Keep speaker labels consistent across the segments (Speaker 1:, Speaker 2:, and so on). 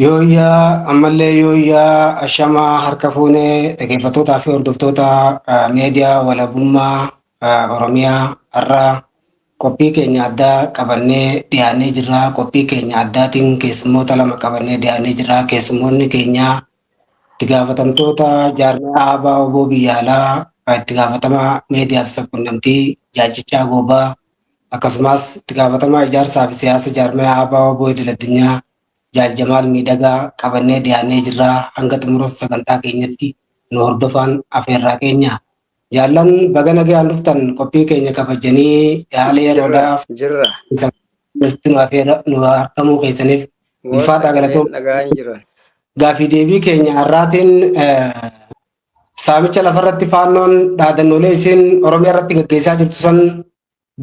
Speaker 1: Yooyyaa ammallee yooyyaa ashamaa harka fuunee dhaggeeffattootaa fi hordoftoota miidiyaa walabummaa Oromiyaa har'a qophii keenya addaa qabannee dhiyaannee jirra. Qophii keenya addaatiin keessummoota lama qabannee dhiyaannee jirra. Keessummoonni keenya itti gaafatamtoota jaarmiyaa Aabaa Oboo biyya alaa, itti gaafatamaa miidiyaa fi sabquunnamtii Jaalchichaa Goobaa, akkasumas itti gaafatamaa ijaarsaa fi siyaasa jaarmiyaa Aabaa Oboo idil addunyaa Jaal Jamaal Miidhagaa qabannee dhiyaannee jirra. Hanga xumura sagantaa keenyatti nu hordofaan afeerraa keenya. Jaallan, baga nagaan dhuftan. Qophii keenya kabajanii haala yeroodhaaf
Speaker 2: Jirra.
Speaker 1: nu afeera nu argamuu keessaniif ulfaadhaa, galatoom.
Speaker 2: Dhagaan jiran.
Speaker 1: Gaafii deebii keenya har'aatiin saamicha lafarratti faannoon dhaadannoolee isin Oromiyaa irratti gaggeessaa jirtu san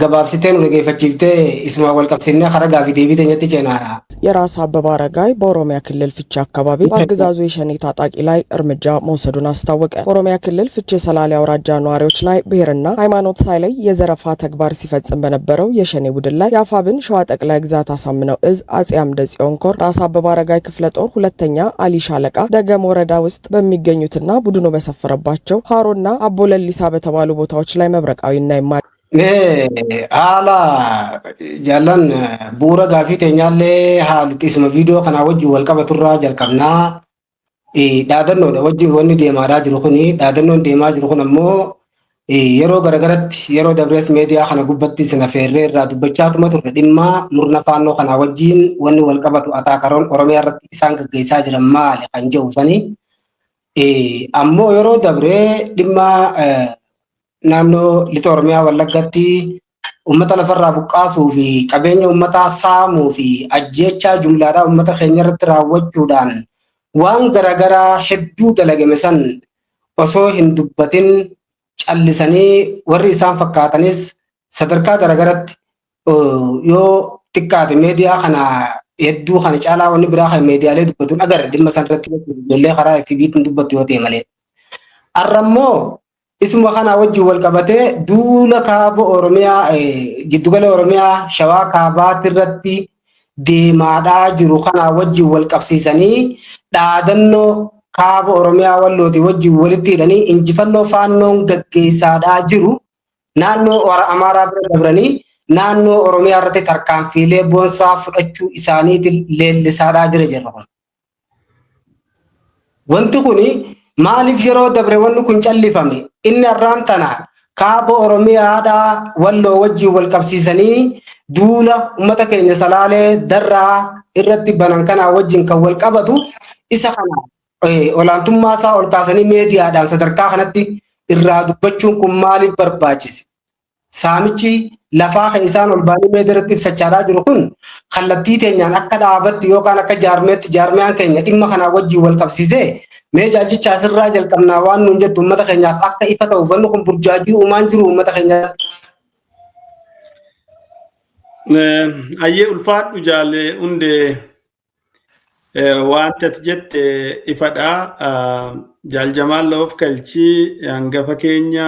Speaker 1: gabaabsitee nu dhageeffachiiftee isuma wal qabsiifnee karaa gaafii deebii teenyatti ceenaadha.
Speaker 3: የራስ አበበ አረጋይ በኦሮሚያ ክልል ፍቼ አካባቢ በአገዛዙ የሸኔ ታጣቂ ላይ እርምጃ መውሰዱን አስታወቀ። በኦሮሚያ ክልል ፍቼ ሰላሌ አውራጃ ነዋሪዎች ላይ ብሔርና ሃይማኖት ሳይለይ የዘረፋ ተግባር ሲፈጽም በነበረው የሸኔ ቡድን ላይ የአፋብን ሸዋ ጠቅላይ ግዛት አሳምነው እዝ አጼ አምደ ጽዮን ኮር ራስ አበበ አረጋይ ክፍለ ጦር ሁለተኛ አሊ ሻለቃ ደገም ወረዳ ውስጥ በሚገኙትና ቡድኑ በሰፈረባቸው ሀሮና አቦ ለሊሳ በተባሉ ቦታዎች ላይ መብረቃዊና የማ
Speaker 1: Mee haala jaallan bu'uura gaafii teenyaallee haalutti isuma viidiyoo kanaa wajjin wal qabaturraa jalqabnaa. Dhaadannoodha wajjin wanni deemaadhaa jiru kuni. Dhaadannoon deemaa jiru kun ammoo yeroo garagaratti yeroo dabrees meediyaa kana gubbatti isin affeerree irraa dubbachaatuma turre. Dhimma murna faannoo kanaa wajjin wanni wal qabatu ataakaroon Oromiyaa irratti isaan gaggeessaa jiran maali kan jedhu sani. Ammoo yeroo dabree dhimma naannoo lixa Oromiyaa Wallaggatti uummata lafarraa buqqaasuu fi qabeenya uummataa saamuu fi ajjeechaa jumlaadhaa uummata keenya irratti raawwachuudhaan waan garaagaraa hedduu dalagame san osoo hin dubbatin callisanii, warri isaan fakkaatanis sadarkaa garaagaratti yoo xiqqaate meediyaa kana hedduu kana caalaa wanni biraa kan meediyaalee dubbatuun agarre dhimma san irratti ijoollee karaa FB'tiin dubbattu yoo ta'e malee. Har'a immoo isuma kana wajjin wal qabatee duula kaaba Oromiyaa, giddugala Oromiyaa Shawaa kaabaatti irratti deemaadhaa jiru kana wajjin wal qabsiisanii, dhaadannoo kaaba Oromiyaa Wallootii wajjin walitti hidhanii, injifannoo faannoon gaggeessaadhaa jiru naannoo Amaaraa bira dabranii naannoo Oromiyaa irratti tarkaanfiilee boonsaa fudhachuu isaaniitiin leellisaadhaa jira jirra kun. Wanti kuni maaliif yeroo dabre wanni kun callifame? Inni har'aan tana kaaba Oromiyaadhaa Walloo wajjin wal qabsiisanii duula uummata keenya Salaalee Darraa irratti banan kanaa wajjin kan wal qabatu isa kana olaantummaa isaa ol kaasanii meediyaadhaan sadarkaa kanatti irraa dubbachuun kun maaliif barbaachise? Saamichi lafaa kan isaan ol baanii meediyaa irratti ibsachaadhaa jiru kun kallattii teenyaan akka dhaabatti yookaan akka jaarmeetti jaarmiyaan keenya dhimma kanaa wajjin wal qabsiisee, mee jaalchicha asirraa jalqabnaa, waan nuun jettu uummata keenyaaf akka ifa ta'u. Wanni kun burjaajii uumaan jiru uummata keenya.
Speaker 4: Ayyee, ulfaadhu jaalee hundee, wanti ati jette ifadha. Jaal Jamaal Loof Kalchii hangafa keenya,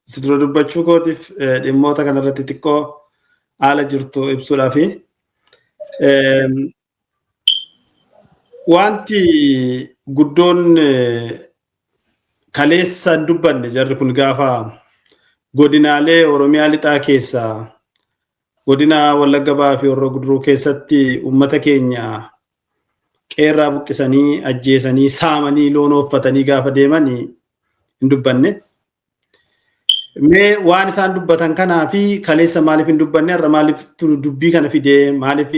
Speaker 4: si dura dubbachuu kootiif dhimmoota kanarratti xiqqoo haala jirtu ibsuudhaafi. Wanti guddoon kaleessa hin dubbanne, jarri kun gaafa godinaalee Oromiyaa lixaa keessaa godina Wallagga Bahaa fi Horroo Guduruu keessatti uummata keenya qeerraa buqqisanii, ajjeesanii, saamanii, loon ooffatanii gaafa deeman hin dubbanne. Mee waan isaan dubbatan kanaa fi kaleessa maaliif hin dubbanne, har'a maaliif dubbii kana fidee, maaliif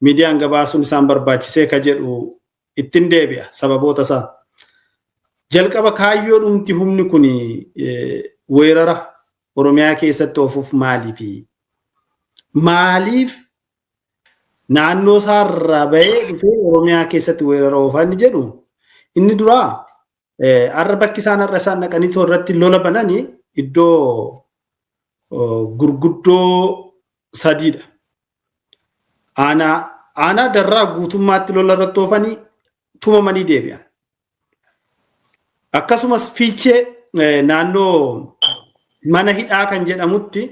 Speaker 4: miidiyaan gabaasuun isaan barbaachisee ka jedhu ittiin deebi'a sababoota isaa. Jalqaba kaayyoo dhumti humni kun weerara Oromiyaa keessatti oofuuf maaliifi? Maaliif naannoo isaarraa bahee dhufee Oromiyaa keessatti weerara oofaa inni jedhu, inni duraa har'a bakki isaan har'a isaan dhaqanii irratti lola bananii iddoo gurguddoo sadiidha. Aanaa Darraa guutummaatti lola irratti oofanii tumamanii deebi'an. Akkasumas Fiichee naannoo mana hidhaa kan jedhamutti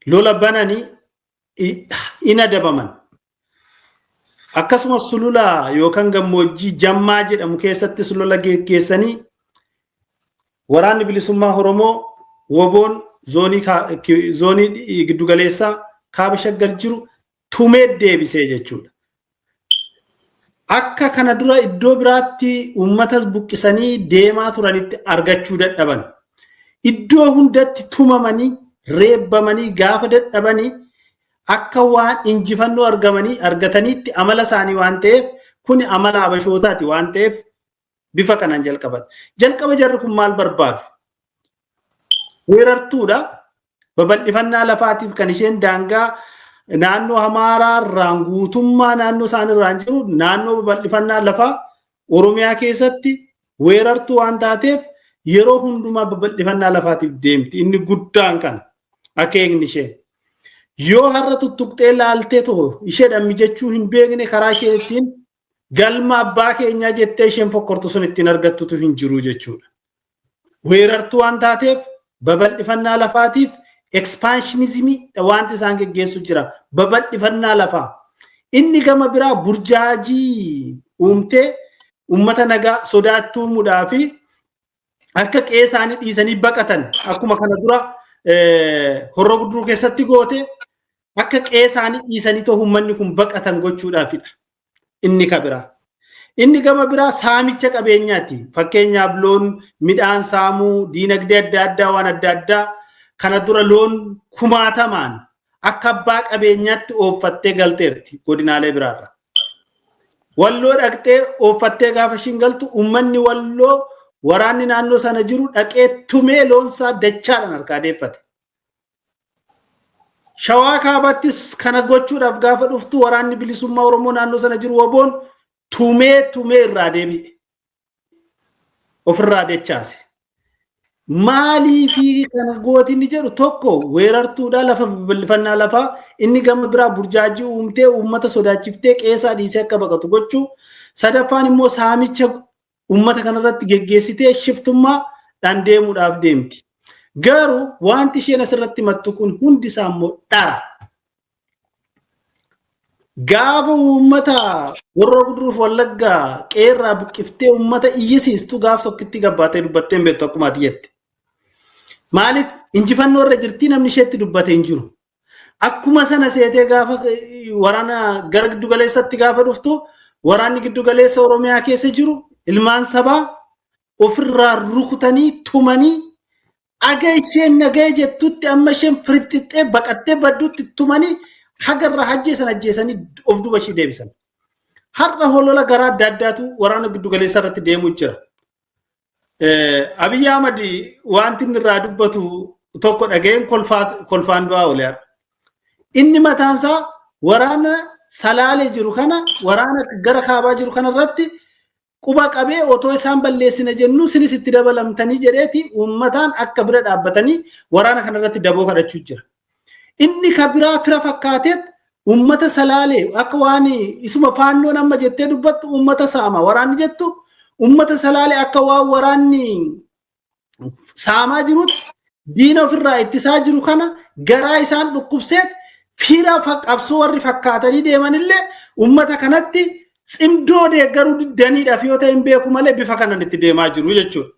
Speaker 4: lola bananii in adabaman. Akkasumas sulula yookaan gammoojjii Jammaa jedhamu keessatti sulula geggeessanii waraanni bilisummaa Oromoo woboon zoonii giddugaleessaa kaaba Shaggar jiru tumee deebisee jechuudha. Akka kana dura iddoo biraatti uummatas buqqisanii deemaa turanitti argachuu dadhaban. Iddoo hundatti tumamanii reebbamanii gaafa dadhabanii akka waan injifannoo argamanii argataniitti amala isaanii waan ta'eef kun amala habashootaati waan ta'eef bifa kanaan jalqaban. Jalqaba jarri kun maal barbaadu? Weerartuudha. Babal'ifannaa lafaatiif kan isheen daangaa naannoo Amaaraa irraan guutummaa naannoo isaan irraan jiru naannoo babal'ifannaa lafaa Oromiyaa keessatti weerartuu waan taateef yeroo hundumaa babal'ifannaa lafaatiif deemti. Inni guddaan kana akeekni ishee. Yoo har'a tuttuqxee laaltee too isheedhaan mijachuu hin beekne karaa isheen ittiin galma abbaa keenyaa jettee isheen fokkortu sun ittiin argattutu hin jiru jechuudha. Weerartuu waan taateef babal'ifannaa lafaatiif expansionism wanti isaan geggeessu jira. Babal'ifannaa lafaa. Inni gama biraa burjaajii uumtee uummata nagaa sodaattuu uumuudhaa fi akka qe'ee isaanii dhiisanii baqatan akkuma kana dura Horroo Guduruu keessatti goote akka qe'ee isaanii dhiisanii too uummanni kun baqatan gochuudhaafidha. Inni ka biraa. Inni gama biraa saamicha qabeenyaati. Fakkeenyaaf loon midhaan saamuu, diinagdee adda addaa waan adda addaa kana dura loon kumaatamaan akka abbaa qabeenyaatti ooffattee galteerti godinaalee biraarra. Walloo dhaqxee ooffattee gaafa ishiin galtu uummanni Walloo waraanni naannoo sana jiru dhaqee tumee loonsaa dachaadhaan harkaa deeffate. Shawaa kaabattis kana gochuudhaaf gaafa dhuftu waraanni bilisummaa Oromoo naannoo sana jiru woboon tumee tumee irraa deebi'e. Ofirraa dechaase. Maalii fi kana gooti inni jedhu tokko weerartuudha lafa babal'ifannaa lafaa inni gama biraa burjaajii uumtee uummata sodaachiftee qeesaa dhiisee akka baqatu gochuu sadaffaan immoo saamicha uummata kanarratti geggeessitee shiftummaadhaan deemuudhaaf deemti. Garuu wanti isheen asirratti himattu kun hundi isaa immoo dhara. Gaafa uummata Horroo Guduruuf Wallaggaa qeerraa buqqiftee uummata iyyisiistu gaaf tokkitti gabbaatee dubbattee hin beektu akkuma ati jette. Maaliif injifannoo irra jirtii namni isheetti dubbate hin jiru. Akkuma sana seetee gaafa waraana gara giddugaleessatti gaafa dhuftu waraanni giddugaleessa Oromiyaa keessa jiru ilmaan sabaa ofirraa rukutanii tumanii aga isheen nagaya jettutti amma isheen firixxixxee baqattee baddutti tumanii haga irraa ajjeesan ajjeesanii of duuba ishee deebisan. Har'a holola garaa adda addaatu waraana giddugaleessa irratti deemuu jira. Abiyyi Ahmad wanti inni irraa dubbatu tokko dhaga'een kolfaan du'aa oole har'a. Inni mataan isaa waraana Salaalee jiru kana waraana gara kaabaa jiru kana irratti quba qabee otoo isaan balleessina jennu sinis itti dabalamtanii jedheeti uummataan akka bira dhaabbatanii waraana kana irratti daboo kadhachuu jira. Inni ka biraa fira fakkaateet uummata Salaalee akka waan isuma faannoon amma jettee dubbattu uummata saama waraanni jettu uummata Salaalee akka waan waraanni saamaa jirutti diina ofirraa ittisaa jiru kana garaa isaan dhukkubseet fira qabsoo warri fakkaatanii deemanillee uummata kanatti cimdoo deeggaruu diddaniidhaaf yoo ta'e hin beeku malee bifa kanan itti deemaa jiru jechuudha.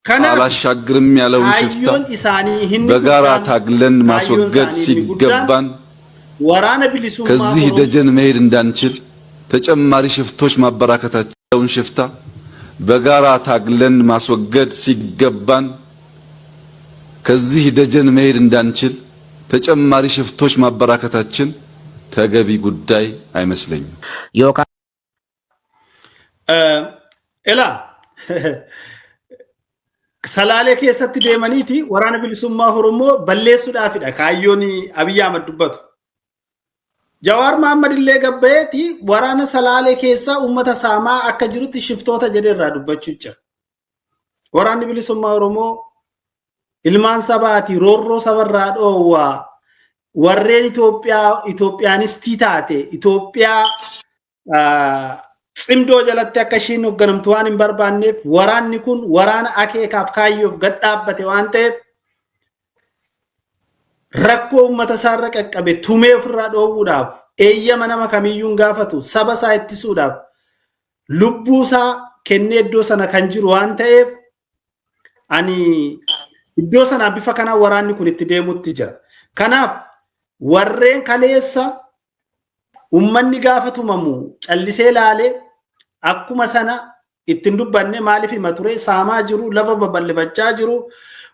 Speaker 4: Kanaaf
Speaker 2: አላሻግርም ያለውን ሽፍታ
Speaker 4: kaayyoon isaanii inni
Speaker 2: በጋራ
Speaker 4: guddaan
Speaker 2: ታግለን
Speaker 4: kaayyoon
Speaker 2: ማስወገድ
Speaker 4: isaanii inni guddaan
Speaker 2: ሲገባን
Speaker 4: waraana bilisummaa
Speaker 2: ከዚህ
Speaker 4: Oromoo
Speaker 2: ደጀን መሄድ እንዳንችል ተጨማሪ ሽፍቶች ማበራከታቸውን ሽፍታ በጋራ ታግለን ማስወገድ ሲገባን ከዚህ ደጀን መሄድ እንዳንችል ተጨማሪ ሽፍቶች ማበራከታችን ተገቢ ጉዳይ አይመስለኝም።
Speaker 5: Yookaan
Speaker 4: Elaa Salaalee keessatti deemaniiti waraana bilisummaa Oromoo balleessuudhaafidha kaayyoon Abiyyi Ahmad dubbatu. Jawaar Mohammad illee gabbayeeti waraana Salaalee keessaa uummata saamaa akka jirutti shiftoota jedhee irraa dubbachuu jira. Waraanni bilisummaa Oromoo ilmaan sabaati roorroo sabarraa dhoowwaa warreen Itoophiyaa Itoophiyaanistii taate Itoophiyaa cimdoo jalatti akka ishiin hoogganamtu waan hin barbaanneef waraanni kun waraana akeekaaf kaayyoof gad dhaabbate waan ta'eef rakkoo uummata isaarra qaqqabe tumee ofirraa dhoowwuudhaaf Eeyyama nama kamiyyuu hin gaafatu. Saba isaa ittisuudhaaf lubbuu isaa kennee iddoo sana kan jiru waan ta'eef ani iddoo sanaa bifa kanaan waraanni kun itti deemutti jira. Kanaaf warreen kaleessa ummanni gaafa tumamu callisee laalee akkuma sana ittiin dubbanne maaliif hima ture? Saamaa jiru, lafa babal'ifachaa jiru,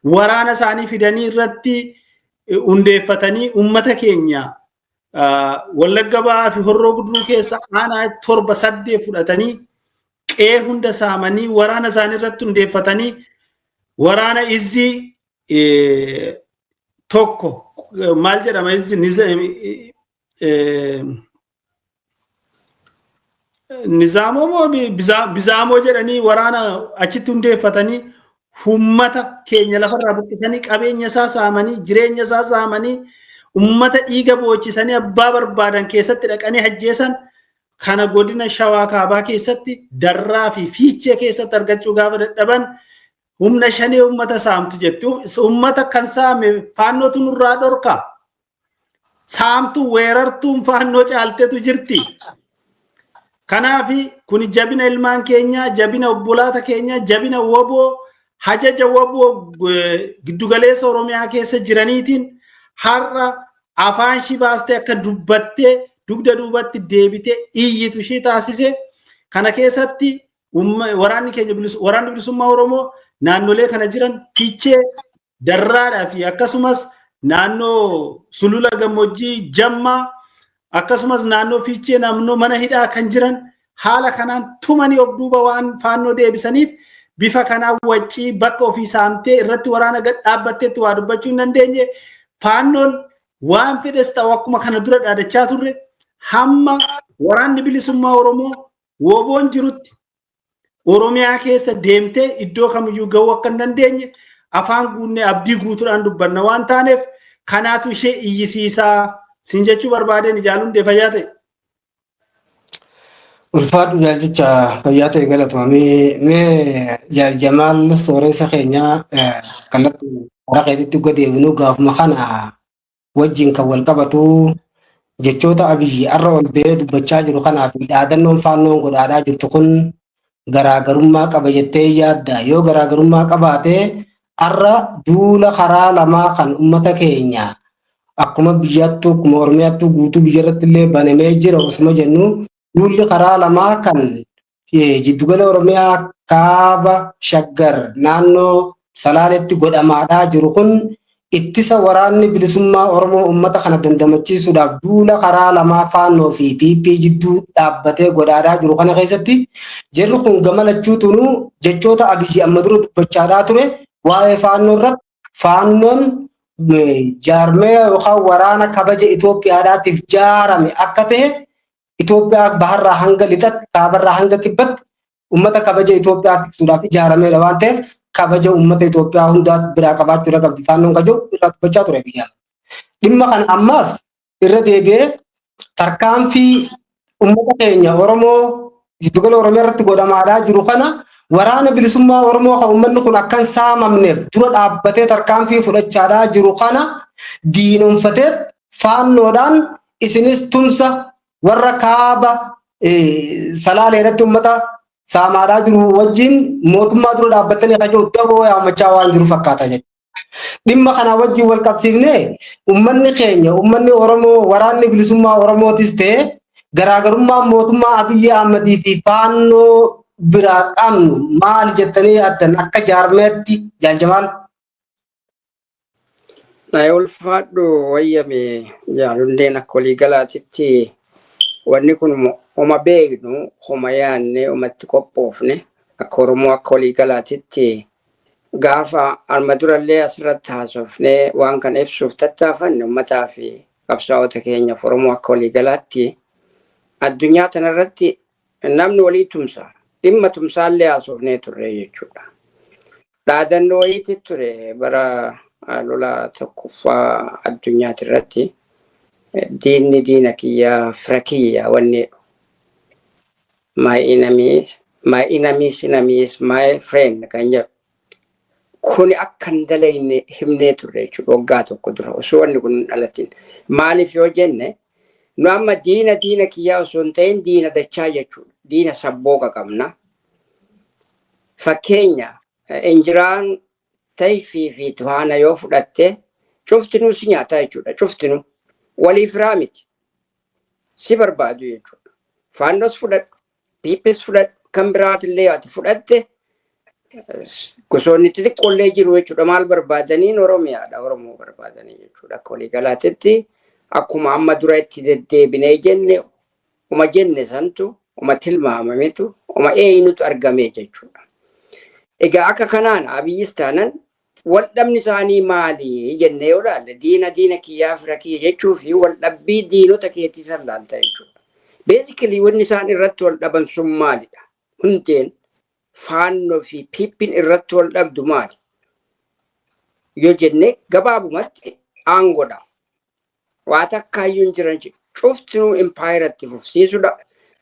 Speaker 4: waraana isaanii fidanii irratti hundeeffatanii ummata keenya Wallagga Ba'aa fi Horroo Guduruu keessa aanaa 7 8 fudhatanii qe'ee hunda saamanii waraana isaanii irratti hundeeffatanii waraana izzii tokko maal jedhama izzi Nizaamoo moo Bizaamoo jedhanii waraana achitti hundeeffatanii ummata keenya lafarraa buqqisanii qabeenya isaa saamanii jireenya isaa saamanii ummata dhiiga boochisanii abbaa barbaadan keessatti dhaqanii ajjeesan. Kana godina Shawaa Kaabaa keessatti Darraa fi Fiichee keessatti argachuu gaafa dadhaban humna shanee ummata saamtu jettu. Ummata kan saame faannootu nurraa dhorka. Saamtuu weerartuun faannoo caaltetu jirti. Kanaaf kuni jabina ilmaan keenyaa, jabina obbolaata keenyaa, jabina woboo, hajaja woboo giddugaleessa Oromiyaa keessa jiraniitiin har'a afaan ishii baastee akka dubbattee dugda duubatti deebitee iyyitu ishii taasise. Kana keessatti waraanni keenya waraanni bilisummaa Oromoo naannolee kana jiran Fiichee, Darraadhaa fi akkasumas naannoo sulula gammoojjii Jammaa, akkasumas naannoo Fiichee naannoo mana hidhaa kan jiran haala kanaan tumanii of duuba waan faannoo deebisaniif bifa kanaan waccii bakka ofii saamtee irratti waraana gad dhaabbatteetti waa dubbachuu hin dandeenye. Faannoon waan fedhes ta'u akkuma kana dura dhaadachaa turre hamma waraanni bilisummaa Oromoo woboon jirutti Oromiyaa keessa deemtee iddoo kamiyyuu gahuu akka hin dandeenye afaan guunnee abdii guutuudhaan dubbanna waan taaneef kanaatu ishee iyyisiisaa sin jechuu barbaadeen. Ijaaluun fayyaa ta'e.
Speaker 1: Ulfaadhu jaalchicha, fayyaa ta'e, galatoomii. Mee Jaal Jamaal sooressa keenya, kallattii karaa keetitti gad deebinu. Gaafuma kana wajjin kan wal qabatu jechoota Abiyyi har'a ol ba'ee dubbachaa jiru kanaa fi dhaadannoon faannoon godhaadhaa jirtu kun garaagarummaa qaba jettee yaadda? Yoo garaagarummaa qabaate, har'a duula karaa lamaa kan ummata keenya akkuma biyyaattuu akkuma Oromiyaattuu guutuu biyya irratti illee banamee jira osuma jennu, duulli karaa lamaa kan jiddugala Oromiyaa kaaba Shaggar naannoo Salaaletti godhamaadhaa jiru kun ittisa waraanni bilisummaa Oromoo uummata kana dandamachiisuudhaaf duula karaa lamaa faannoo fi PP jidduu dhaabbatee godhaadhaa jiru kana keessatti jarri kun gama lachuutunuu jechoota Abiyyi amma dura dubbachaadhaa ture waa'ee faannoo irratti, faannoon jaarmee yookaan waraana kabaja Itoophiyaadhaatiif jaarame akka ta'e, Itoophiyaa baharraa hanga lixatti, kaabarraa hanga kibbatti uummata kabaja Itoophiyaa tiksuudhaaf ijaarameedha waan ta'eef kabaja uummata Itoophiyaa hundaa biraa qabaachuudha qabdi faannoon kan jedhu irraa dubbachaa ture biyya. Dhimma kana ammaas irra deebi'ee tarkaanfii uummata keenya Oromoo giddugala Oromiyaa irratti godhamaadhaa jiru kana waraana bilisummaa Oromoo kan uummanni kun akka hin saamamneef dura dhaabbatee tarkaanfii fudhachaadhaa jiru kana diinomfatee faannoodhaan isinis tumsa warra kaaba Salaalee irratti uummata saamaadhaa jiru wajjin mootummaa dura dhaabbatanii kan jiru daboo yaammachaa waan jiru fakkaata jechuudha. Dhimma kana wajjin wal qabsiifnee uummanni keenya, uummanni Oromoo, waraanni bilisummaa Oromootis ta'e garaagarummaan mootummaa Abiyyi Ahmadii fi faannoo biraa qabnu maali jettanii yaaddan akka jaarmeetti, Jaal Jamaal?
Speaker 5: Na ulfaadhu wayyame jaalundeen. Akka waliigalaatitti wanni kun homa beeknu, homa yaanne, homatti qophoofne. Akka Oromoo akka waliigalaatitti gaafa arma durallee asirratti haasofnee waan kana ibsuuf tattaafanne uummataa fi qabsaa'ota keenyaaf, Oromoo akka waliigalaatti addunyaa tanarratti namni walii tumsa, dhimma tumsaallee haasofnee turre jechuudha. Dhaadannoo wayiitti ture bara lola tokkoffaa addunyaati irratti, diinni diina kiyyaa fira kiyya wanni jedhu. My enemy, my enemy's enemy is my friend kan jedhu. Kuni akka hin dalagne himnee turre jechuudha waggaa tokko dura osoo wanni kun hin dhalatin. Maaliif yoo jenne Nu amma diina diina kiyyaa osoo hin ta'in diina dachaa jechuudha. Diina sabbooqa qabna. Fakkeenya injiraan tayfii fi tuhaana yoo fudhatte cuftinuu si nyaataa jechuudha. Cuftinuu walii firaa miti. Si barbaadu jechuudha. Faannos fudhadhu, piippis fudhadhu, kan biraatillee ati fudhatte gosoonni xixiqqoollee jiru jechuudha. Maal barbaadaniin Oromiyaadha. Oromoo barbaadanii jechuudha. Akka waliigalaatitti akkuma amma dura itti deddeebinee jenne uma jenne santu uma tilmaamametu uma eenyutu argame jechuudha. Egaa akka kanaan Abiyyis taanan waldhabni isaanii maali jennee yoo ilaalle diina diina kiyyaa fira kiyya jechuu fi waldhabbii diinota keetii san laalta jechuudha. Basically wanni isaan irratti wal dhaban sun maalidha? Hundeen Faannoo fi Piippiin irratti wal dhabdu maali? Yoo jenne gabaabumatti aangoodha. Waa takkaayyuu hin jiran cuftinuu impaayera itti fufsiisudha.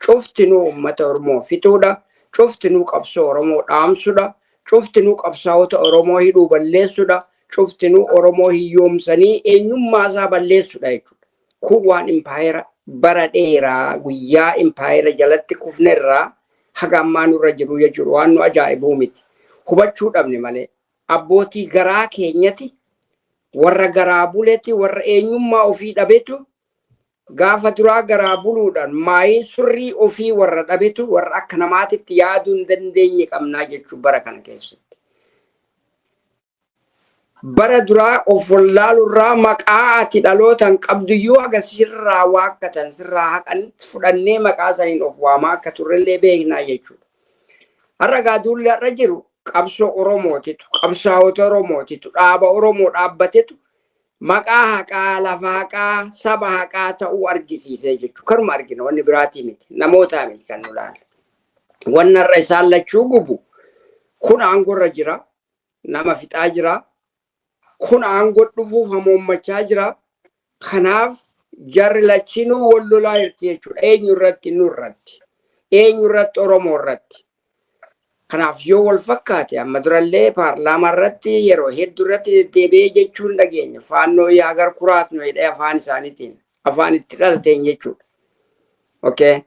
Speaker 5: Cuftinuu uummata Oromoo fixuudha. Cuftinuu qabsoo Oromoo dhaamsudha. Cuftinuu qabsaa'ota Oromoo hidhuu balleessudha. Cuftinuu Oromoo hiyyoomsanii eenyummaa isaa balleessudha jechuudha. Kun waan impaayera bara dheeraa guyyaa impaayera jalatti kufnerraa haga ammaa nurra jiru jechuudha. Waan nu ajaa'ibuu miti. Hubachuu dhabne malee. Abbootii garaa keenyati warra garaa buleti warra eenyummaa ofii dhabetu gaafa duraa garaa buluudhaan maayii surrii ofii warra dhabetu warra akka namaatitti yaaduu hin dandeenye qabnaa jechuu bara kana keessatti. Bara duraa of wallaalurraa maqaa ati dhalootaan qabduyyuu haga sirraa waakkatan sirraa haqanitti fudhannee maqaa saniin of waamaa akka turrellee beeknaa jechuudha. Har'a gaa duulli har'a jiru qabsoo Oromootitu, qabsaa'ota Oromootitu, dhaaba Oromoo dhaabbatetu maqaa haqaa, lafa haqaa, saba haqaa ta'uu argisiisee jechuudha. Kanuma argina wanni biraatii miti, namootaa miti kan nu laalu. Wanni har'a isaan lachuu gubu kun aangorra jira, nama fixaa jira, kun aangoo dhufuuf hamoommachaa jira. Kanaaf jarri lachinuu wal lolaa jirti jechuudha. Eenyu irratti? Nu irratti. Eenyu irratti? Oromoo irratti. Kanaaf yoo wal fakkaate amma durallee paarlaamaa irratti yeroo hedduu irratti deddeebi'ee jechuun dhageenya. Faannoo yaagar kuraat nu jedhee afaan isaaniitiin afaan itti dhalateen jechuudha. Okay.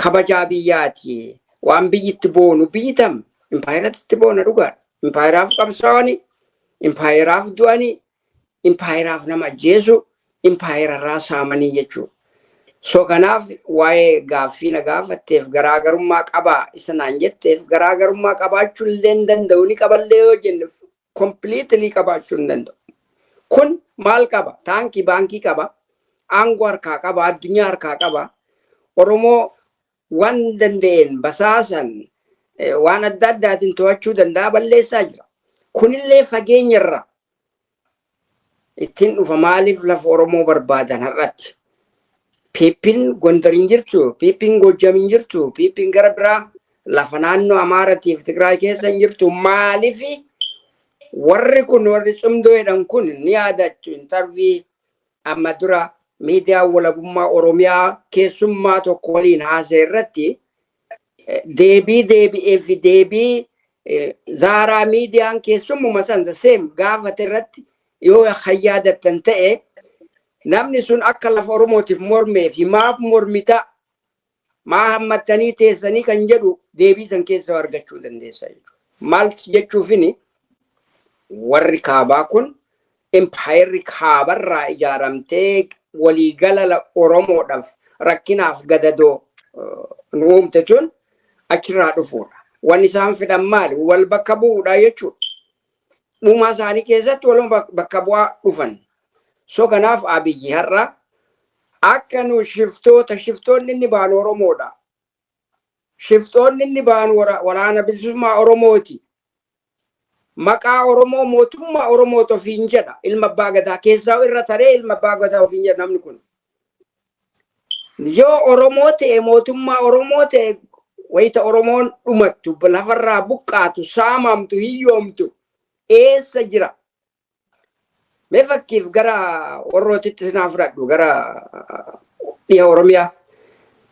Speaker 5: Kabajaa biyyaati. Waan biyyi itti boonu biyyi tam impaayeratti itti boona dhugaadha. Impaayeraaf qabsaa'anii, impaayeraaf du'anii, impaayeraaf nama ajjeesu, impaayerarraa saamanii jechuudha. So kanaaf waa'ee gaaffii na gaafatteef garaagarummaa qabaa isa naan jetteef garaagarummaa qabaachuu illee hin danda'u ni qaballee yoo jenne completely qabaachuu hin danda'u. Kun maal qaba? Taankii baankii qaba. Aangoo harkaa qaba. Addunyaa harkaa qaba. Oromoo waan danda'een basaasan waan adda addaatiin to'achuu danda'a balleessaa jira. Kunillee fageenyarra ittiin dhufa maaliif lafa Oromoo barbaadan har'atti? Piippiin Gondar hin jirtu, piippiin Gojjam hin jirtu, piippiin gara biraa lafa naannoo Amaaratiif Tigraay keessa hin jirtu. Maaliif warri kun warri cimdoo jedhan kun ni yaadattu intarvii amma dura miidiyaa walabummaa Oromiyaa keessummaa tokko waliin haasa'e irratti deebii deebi'ee fi deebii zaaraa miidiyaan keessummuma san the same gaafate irratti yoo kan yaadattan ta'e namni sun akka lafa Oromootiif mormee fi maaf mormita maa hammattanii teessanii kan jedhu deebii san keessa argachuu dandeessa jechuudha. Maal jechuufini warri kaabaa kun impaayerri kaabarraa ijaaramtee waliigala Oromoodhaaf rakkinaaf gadadoo nu uumte tun achirraa dhufuudha. Wanni isaan fedhan maali? Wal bakka bu'uudha jechuudha. Dhumaa isaanii keessatti waluma bakka bu'aa dhufan. So kanaaf Abiyyi har'a akka nu shiftoota shiftoonni inni baanu Oromoodha. Shiftoonni inni baanu waraana bilisummaa Oromooti. Maqaa Oromoo mootummaa Oromooti ofiin jedha ilma abbaa gadaa keessaa irra taree ilma abbaa gadaa ofiin jedha namni kun. Yoo Oromoo ta'e mootummaa Oromoo ta'e wayita Oromoon dhumattu lafarraa buqqaatu saamamtu hiyyoomtu eessa jira? Mee fakkiif gara warrootitti sinaa fudhadhu gara dhiha Oromiyaa.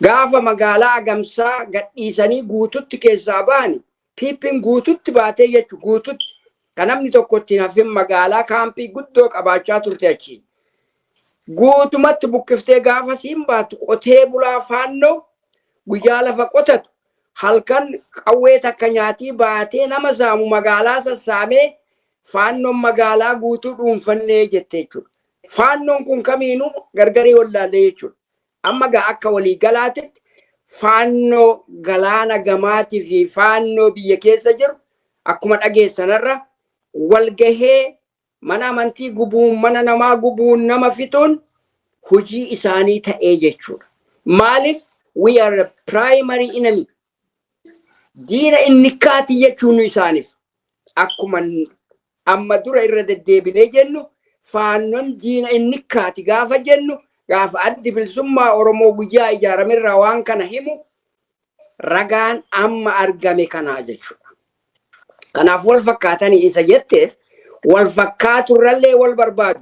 Speaker 5: Gaafa magaalaa Agamsaa gadhiisanii guututti keessaa bahani piippiin guututti baatee jechu guututti kan namni tokko ittiin hafin magaalaa kaampii guddoo qabaachaa turte achi. Guutumatti buqqiftee gaafa siin baatu qotee bulaa Faannoo guyyaa lafa qotatu, halkan qawwee takka nyaatii baatee nama saamu magaalaa sassaamee, Faannoon magaalaa guutuu dhuunfannee jette jechuudha. Faannoon kun kamiinuu gargarii wallaallee jechuudha. Amma gaa akka walii galaatitti Faannoo galaana gamaatii fi Faannoo biyya keessa jiru akkuma dhageessanarra walgahee mana amantii gubuun, mana namaa gubuun, nama fixuun hojii isaanii ta'ee jechuudha. Maaliif? We are a primary enemy. Diina inni kaati jechuun isaaniif. Akkuma amma dura irra deddeebinee jennu, Faannoon diina inni kaati gaafa jennu, gaafa Addi Bilisummaa Oromoo guyyaa ijaaramerraa waan kana himu, ragaan amma argame kanaa jechuudha. Kanaaf wal fakkaatanii isa jetteef, wal fakkaaturrallee wal barbaadu.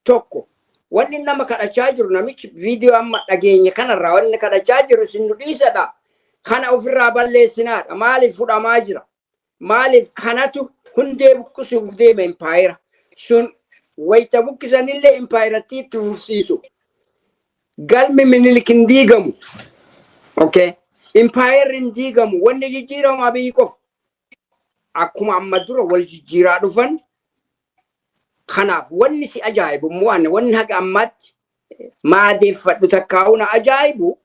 Speaker 5: Tokko, wanni nama kadhachaa jiru, namichi viidiyoo amma dhageenye kanarraa wanni kadhachaa jiru, isin nu dhiisadha. Kana ofirraa balleessinaadha. Maaliif fudhamaa jira? Maaliif kanatu hundee buqqisuuf deema impaayera? Sun wayita buqqisanillee impaayerattii itti fufsiisu. Galmi Minilik hin diigamu. Okay. Impaayerri hin diigamu. Wanni jijjiiramu Abiyyi qofa. Akkuma amma dura wal jijjiiraa dhufan. Kanaaf wanni si ajaa'ibu immoo, ani wanni haga ammaatti maadeeffadhu takkaa'u na ajaa'ibu,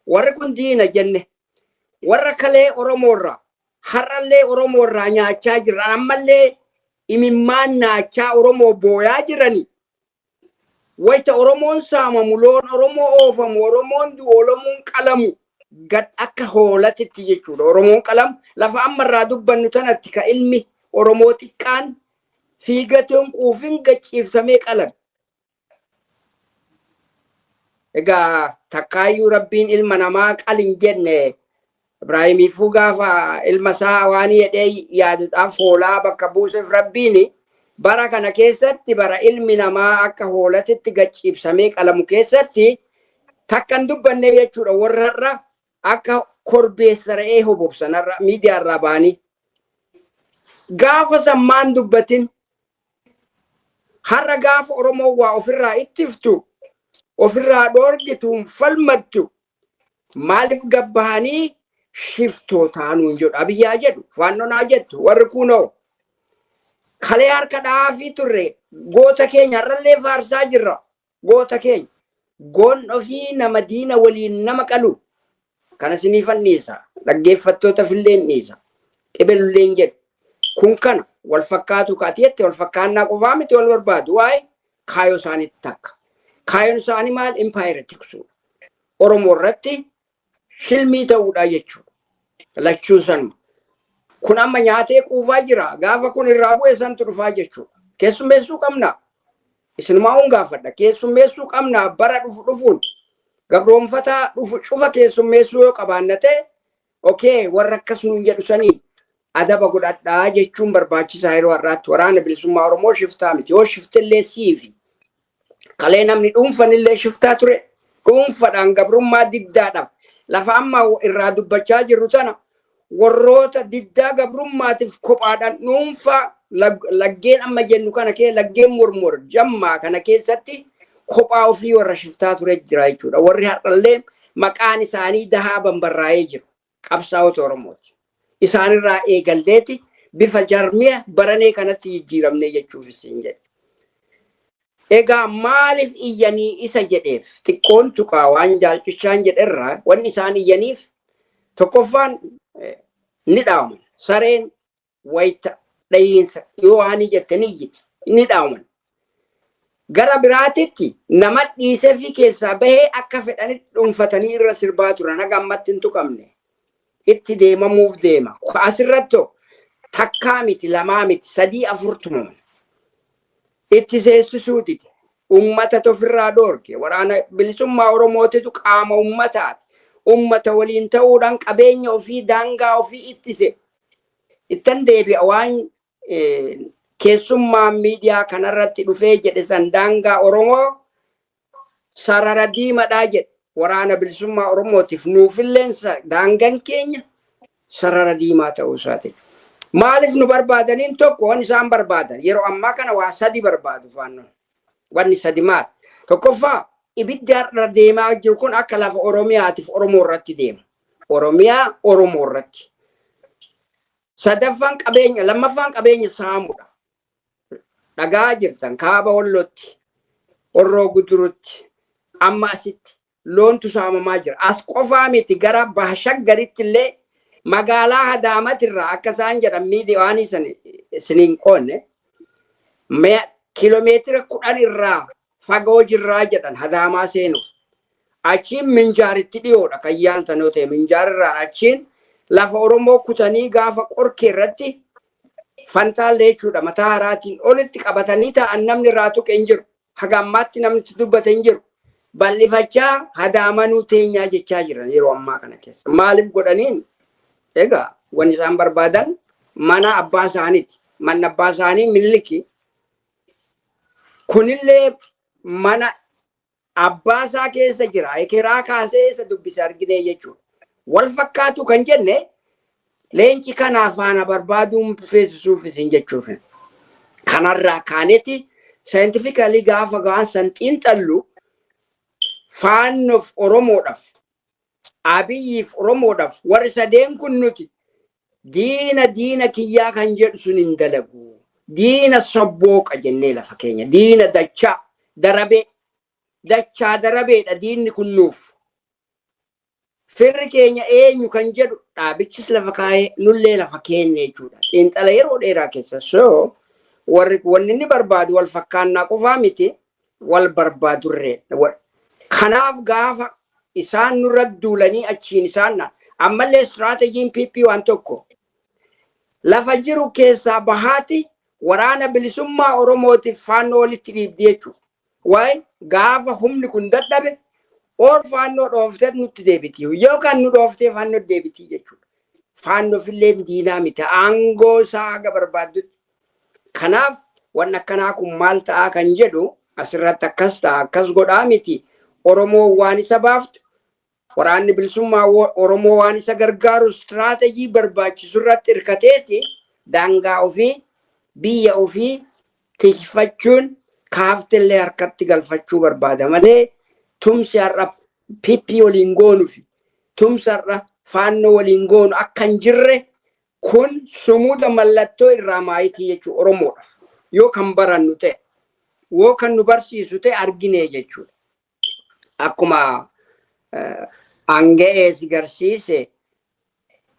Speaker 5: warri kun diina jenne, warra kalee Oromoorraa har'allee Oromoorraa nyaachaa jiran, ammallee imimmaan naachaa Oromoo booyaa jirani, wayita Oromoon saamamu, loon Oromoo oofamu, Oromoon du'u, Oromoon qalamu gad akka hoolatitti jechuudha. Oromoon qalamu lafa ammarraa dubbannu tanatti ka ilmi Oromoo xiqqaan fiigatoon quufin gacciifsamee qalame. Egaa takkaayyuu Rabbiin ilma namaa qalin jenne. Ibraahimiifuu gaafa ilma isaa waan jedhee yaaduudhaaf hoolaa bakka buuseef Rabbiin. Bara kana keessatti, bara ilmi namaa akka hoolatitti gacciibsamee qalamu keessatti, takka hin dubbanne jechuudha. Warrarra akka korbeessa re'ee hobobsanarra miidiyaarraa ba'anii. Gaafa sammaan dubbatin, har'a gaafa Oromoo waa ofirraa ittiftu, ofirraa dhoorgitu, hin falmattu, maaliif gabbahanii shiftootaa nuun jedhu? Abiyyaa jedhu, Faannonaa jettu, warri kunoo kalee harka dhaafii turre goota keenya har'allee faarsaa jirra. Goota keenya goon ofii nama diina waliin nama qalu kana siniifan dhiisa, dhaggeeffattoota filleen dhiisa, qibelulleen jedhu. Kun kana wal fakkaatu kaati jette, wal fakkaannaa qofaa miti, wal barbaadu. Waa'ee kaayoo isaaniitti takka. Kaayoon isaanii maal? Impaayera tiksuudha. Oromoo irratti shilmii ta'uudha jechuudha. Lachuu sanuma. Kun amma nyaatee quufaa jira. Gaafa kun irraa bu'e santu dhufaa jechuudha. Keessummeessuu qabna. Isinumaa hun gaafadha. Keessummeessuu qabna bara dhufu dhufuun. Gabroonfataa dhufu cufa keessummeessuu yoo qabaanna ta'e, okay, warra akkas nuun jedhu sanii adaba godhadhaa jechuun barbaachisaa yeroo har'aatti. Waraana Bilisummaa Oromoo shiftaa miti. Yoo shiftillee siifi. Kalee namni dhuunfanillee shiftaa ture. Dhuunfadhaan gabrummaa diddaadhaaf lafa amma irraa dubbachaa jirru tana warroota diddaa gabrummaatiif kophaadhaan dhuunfaa laggeen amma jennu kana kee, laggeen Mormor Jammaa kana keessatti kophaa ofii warra shiftaa ture jira jechuudha. Warri har'allee maqaan isaanii dahaa bambarraa'ee jiru. Qabsaa'ota Oromooti. Isaanirraa eegalleeti bifa jarmiya baranee kanatti jijjiiramnee jechuufis hin jedhe. Egaa maaliif iyyanii isa jedheef, xiqqoon tuqaa waan jaalcichaan jedherraa. Wanni isaan iyyaniif tokkoffaan ni dhaaman. Sareen wayita dhahiinsa yoo waan jette ni iyyiti, ni dhaaman. Gara biraatitti nama dhiisee fi keessaa bahee akka fedhanitti dhuunfatanii irra sirbaa turan, haga ammatti hin tuqamne. Itti deemamuuf deema. Asirratti takkaa miti, lamaa miti, sadii afur tumaman. Itti seessisuu dide. Uummata ofirraa dhoorge. Waraana Bilisummaa Oromootitu qaama uummataati. Uummata waliin ta'uudhaan qabeenya ofii, daangaa ofii ittise. Ittan deebi'a waan keessummaan miidiyaa kanarratti dhufee jedhe san. Daangaa Oromoo sarara diimadhaa jedhe. Waraana Bilisummaa Oromootiif nuufilleen daangaan keenya sarara diimaa ta'uu isaati. Maaliif nu barbaadaniin? Tokko, waan isaan barbaadan yeroo ammaa kana waa sadi barbaadu Faannoon. Wanni sadi maal? Tokkoffaa, ibiddi har'a deemaa jiru kun akka lafa Oromiyaatiif Oromoo irratti deema. Oromiyaa Oromoo irratti. Sadaffaan qabeenya, lammaffaan qabeenya saamudha. Dhagaa jirtan kaaba Wallootti, Horroo Gudurutti, amma asitti loontu saamamaa jira. As qofaa miti, gara Baha Shaggaritti illee magaalaa Hadaamatirraa akka isaan jedhan miidiyaan isiniin qoonne kiiloomeetira 10 irraa fagoo jirraa jedhan Hadaamaa seenuuf. Achiin Minjaaritti dhiyoodha kan yaaltan yoo ta'e. Minjaarirraan achiin lafa Oromoo kutanii gaafa Qorkee irratti Fantaallee jechuudha mataa haraatiin olitti qabatanii taa'an, namni irraa tuqe hin jiru. Haga ammaatti namni itti dubbate hin jiru. Bal'ifachaa Hadaamanuu teenyaa jechaa jiran yeroo ammaa kana keessa. Maaliif godhaniin? Egaa wanni isaan barbaadan mana abbaa isaaniiti. Manni abbaa isaanii Miniliki. Kunillee mana abbaa isaa keessa jira. Ekeraa kaasee isa dubbise argine jechuudha. Wal fakkaatu kan jenne leenci kanaa faana barbaaduun feesisuuf isin jechuuf. Kanarraa kaaneeti scientifically gaafa gaan san xiinxallu, Faannoof Oromoodhaaf, Abiyyiif Oromoodhaaf, warri sadeen kun nuti diina diina kiyyaa kan jedhu sun hin dalagu. Diina sabbooqa jennee lafa keenya. Diina dachaa darabee, dachaa darabeedha diinni kun nuuf. Firri keenya eenyu kan jedhu dhaabichis lafa kaa'ee nullee lafa keenya jechuudha. Xiinxala yeroo dheeraa keessa. So warri wanni inni barbaadu wal fakkaannaa qofaa miti, wal barbaadurree. Kanaaf gaafa isaan nurra duulanii achiin isaan ammallee istiraatejiin PP waan tokko lafa jiru keessaa bahaati waraana bilisummaa Oromootiif Faannoo walitti dhiibdi jechuudha. Waa'ee gaafa humni kun dadhabe oor Faannoo dhooftee nutti deebiti yookaan nu dhooftee Faannoo deebiti jechuudha. Faannoofillee diinaa miti aangoo isaa haga barbaaddutti. Kanaaf wanni akkanaa kun maal ta'aa kan jedhu asirratti akkas ta'a, akkas godhaa miti. Oromoo waan isa baaftu, waraanni bilisummaa Oromoo waan isa gargaaru istiraateejii barbaachisu irratti hirkateeti daangaa ofii, biyya ofii tikfachuun kaaftillee harkatti galfachuu barbaada malee tumsi har'a PP waliin goonu fi tumsa har'a Faannoo waliin goonu akka hin jirre kun sumuda mallattoo irraa maayitii jechuu Oromoodhaaf yoo kan barannu ta'e, yoo kan nu barsiisu ta'e argine jechuudha. Akkuma hanga'ee si garsiise,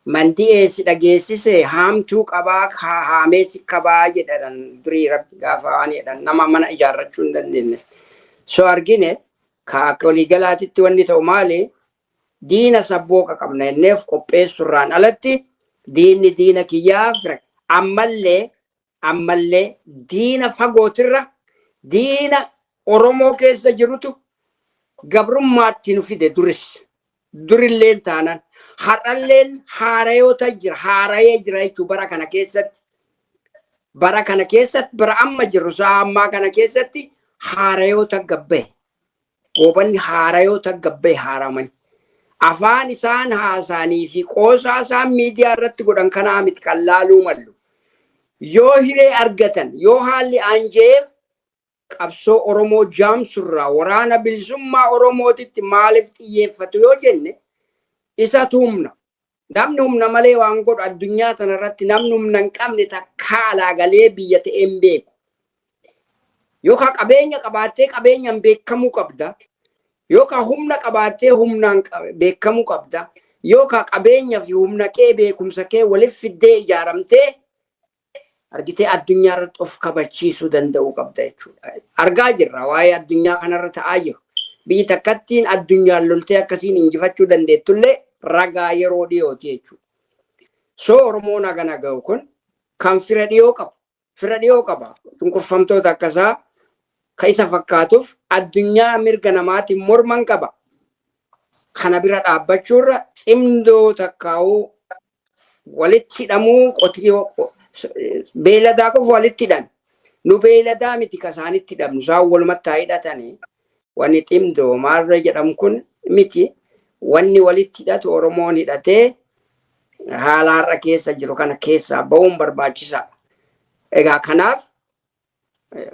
Speaker 5: mandi'ee si dhageessise, haamtuu qabaa haamee si kabaa jedhan durii Rabbi gaafa waan jedhan nama mana ijaarrachuu hin dandeenye. So argine ka akka waliigalaatitti wanni ta'u maali? Diina sabbooqa qabna jenneef qopheessurraan alatti diinni diina kiyyaa fira ammallee diina fagootirra diina Oromoo keessa jirutu gabrummaatti nu fide. Duris durilleen taanan har'alleen haarayoota jira, haarayee jira jechuun bara kana keessatti, bara kana keessatti, bara amma jirru sa'a ammaa kana keessatti haarayoota gabbaye, goobanni haarayoota gabbaye haaraman. Afaan isaan haasa'anii fi qoosaa isaan miidiyaa irratti godhan kanaa miti kan laaluu mallu. Yoo hiree argatan, yoo haalli aanjeef, qabsoo Oromoo jaamsurraa waraana bilisummaa Oromootitti maaliif xiyyeeffatu yoo jenne, isatu humna. Namni humna malee waan godhu addunyaa tanarratti namni humna hin qabne takkaa alaa galee biyya ta'ee hin beeku. Yookaan qabeenya qabaattee qabeenyaan beekamuu qabda. Yookaan humna qabaattee humnaan beekamuu qabda. Yookaan qabeenya fi humna kee, beekumsa kee waliif fiddee ijaaramtee argitee addunyaa irratti of kabachiisuu danda'uu qabda jechuudha. Argaa jirra waa'ee addunyaa kanarra ta'aa jiru. Biyyi takkattiin addunyaan loltee akkasiin injifachuu dandeettullee ragaa yeroo dhiyooti jechuudha. So Oromoon hagana ga'u kun kan fira dhiyoo qabu. Fira dhiyoo qaba. Cunqurfamtoota akkasaa ka isa fakkaatuuf addunyaa mirga namaatiin morman qaba. Kana bira dhaabbachuurra cimdoo takkaa'uu walitti hidhamuu, qotiyoo beeyladaa qofa walitti hidhan. Nu beeyladaa miti ka isaanitti hidhamnu, isaan walumatti haa hidhatanii. Wanni ximdoo maarree jedhamu kun miti. Wanni walitti hidhatu Oromoon hidhatee haala har'a keessa jiru kana keessaa ba'uun barbaachisaadha. Egaa kanaaf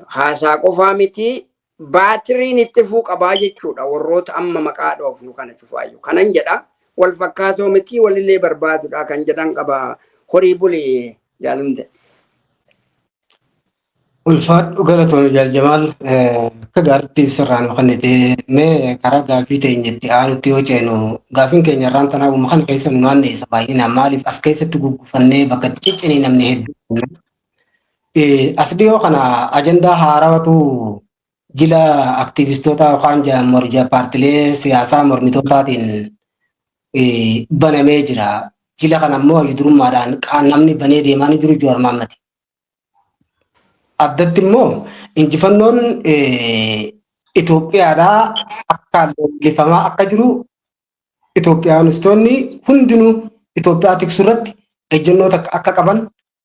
Speaker 5: haasaa qofaa miti. Baatiriin itti fufuu qabaa jechuudha warroota amma maqaa dhoofnu kana cufaayyuu. Kanan jedha wal fakkaatoo miti, walillee barbaadudha kan jedhan qaba. Horii bulii, Jaalunde.
Speaker 1: Ulfaadhu, galatoon Jaal Jamaal, akka gaariitti ibsirraa nu kennite. Mee karaa gaafii teenyetti aanutti yoo ceenu, gaafiin keenya irraan tanaa uuma kana keessa nu naanneessa baay'inaan. Maaliif as keessatti guggufannee bakka itti ciccinii namni hedduu. As dhiyoo kana ajandaa haarawatu jila aktiivistoota yookaan paartilee siyaasaa mormitootaatiin banamee jira. Jila kana immoo hayyudurummaadhaan namni banee deemaa ni jiru Jawaar Mahaammad. Addatti immoo injifannoon Itoophiyaadhaa akka leellifamaa akka jiru, Itoophiyaanistoonni hundinuu Itoophiyaa tiksuu irratti ejjennoo takka akka qaban,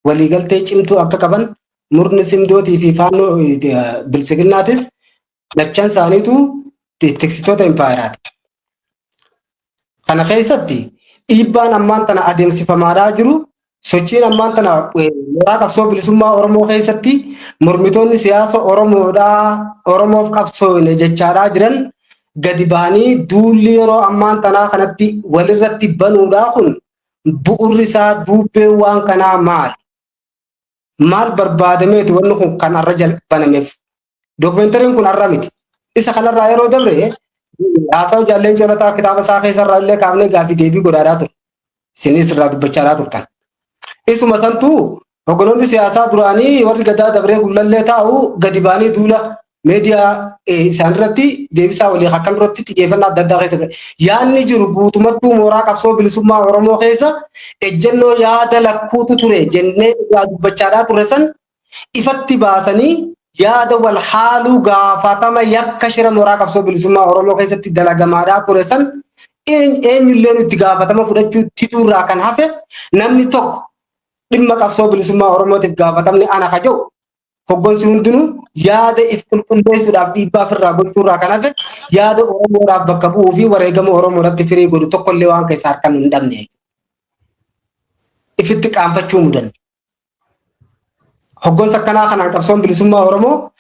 Speaker 1: waliigaltee cimtuu akka qaban, murni simdootii fi faannoo bilisiginnaatis lachan isaaniitu tiksitoota impaayeraati. Kana keessatti dhiibbaan ammaan tana adeemsifamaadhaa jiru, sochiin ammaan tana mooraa qabsoo bilisummaa Oromoo keessatti mormitoonni siyaasa Oromoodhaa, Oromoof qabsoone jechaadhaa jiran gadi bahanii duulli yeroo ammaan tanaa kanatti walirratti banuudhaa kun bu'urri isaa, duubbeen waan kanaa maali? Maal barbaadameeti wanni kun kan har'a banameef? Dookumentariin kun har'a miti. Isa kanarraa yeroo dabre haasawa jaalleen Colataa kitaaba isaa keessarraa illee kaafnee gaaffii deebii godhaadhaa ture. Isinis irraa dubbachaadhaa turtan. Isuma santuu hogganoonni siyaasaa duraanii warri gadaa dabree gullallee taa'u gadi ba'anii duula meediyaa isaan irratti deebisaa walii akkan duratti xiyyeeffannaa adda addaa keessa yaadni jiru guutumattuu mooraa qabsoo bilisummaa Oromoo keessa ejjennoo yaada lakkuutu ture jennee irraa dubbachaadhaa ture san ifatti baasanii yaada wal haaluu, gaafatama yakka shira mooraa qabsoo bilisummaa Oromoo keessatti dalagamaadhaa ture san eenyullee nutti gaafatama fudhachuu diduurraa kan hafe, namni tokko dhimma qabsoo bilisummaa Oromootiif gaafatamni ana ka jedhu, hoggansi hundinuu yaada if qulqulleessuudhaaf dhiibbaa ofirraa gochuurraa kan hafe, yaada Oromoodhaaf bakka bu'uu fi wareegama Oromoo irratti firii godhu tokkollee waan keessaa harka hin dhabne. Ifitti qaanfachuu mudanne. Hoggansa akkanaa kanaan qabsoon bilisummaa Oromoo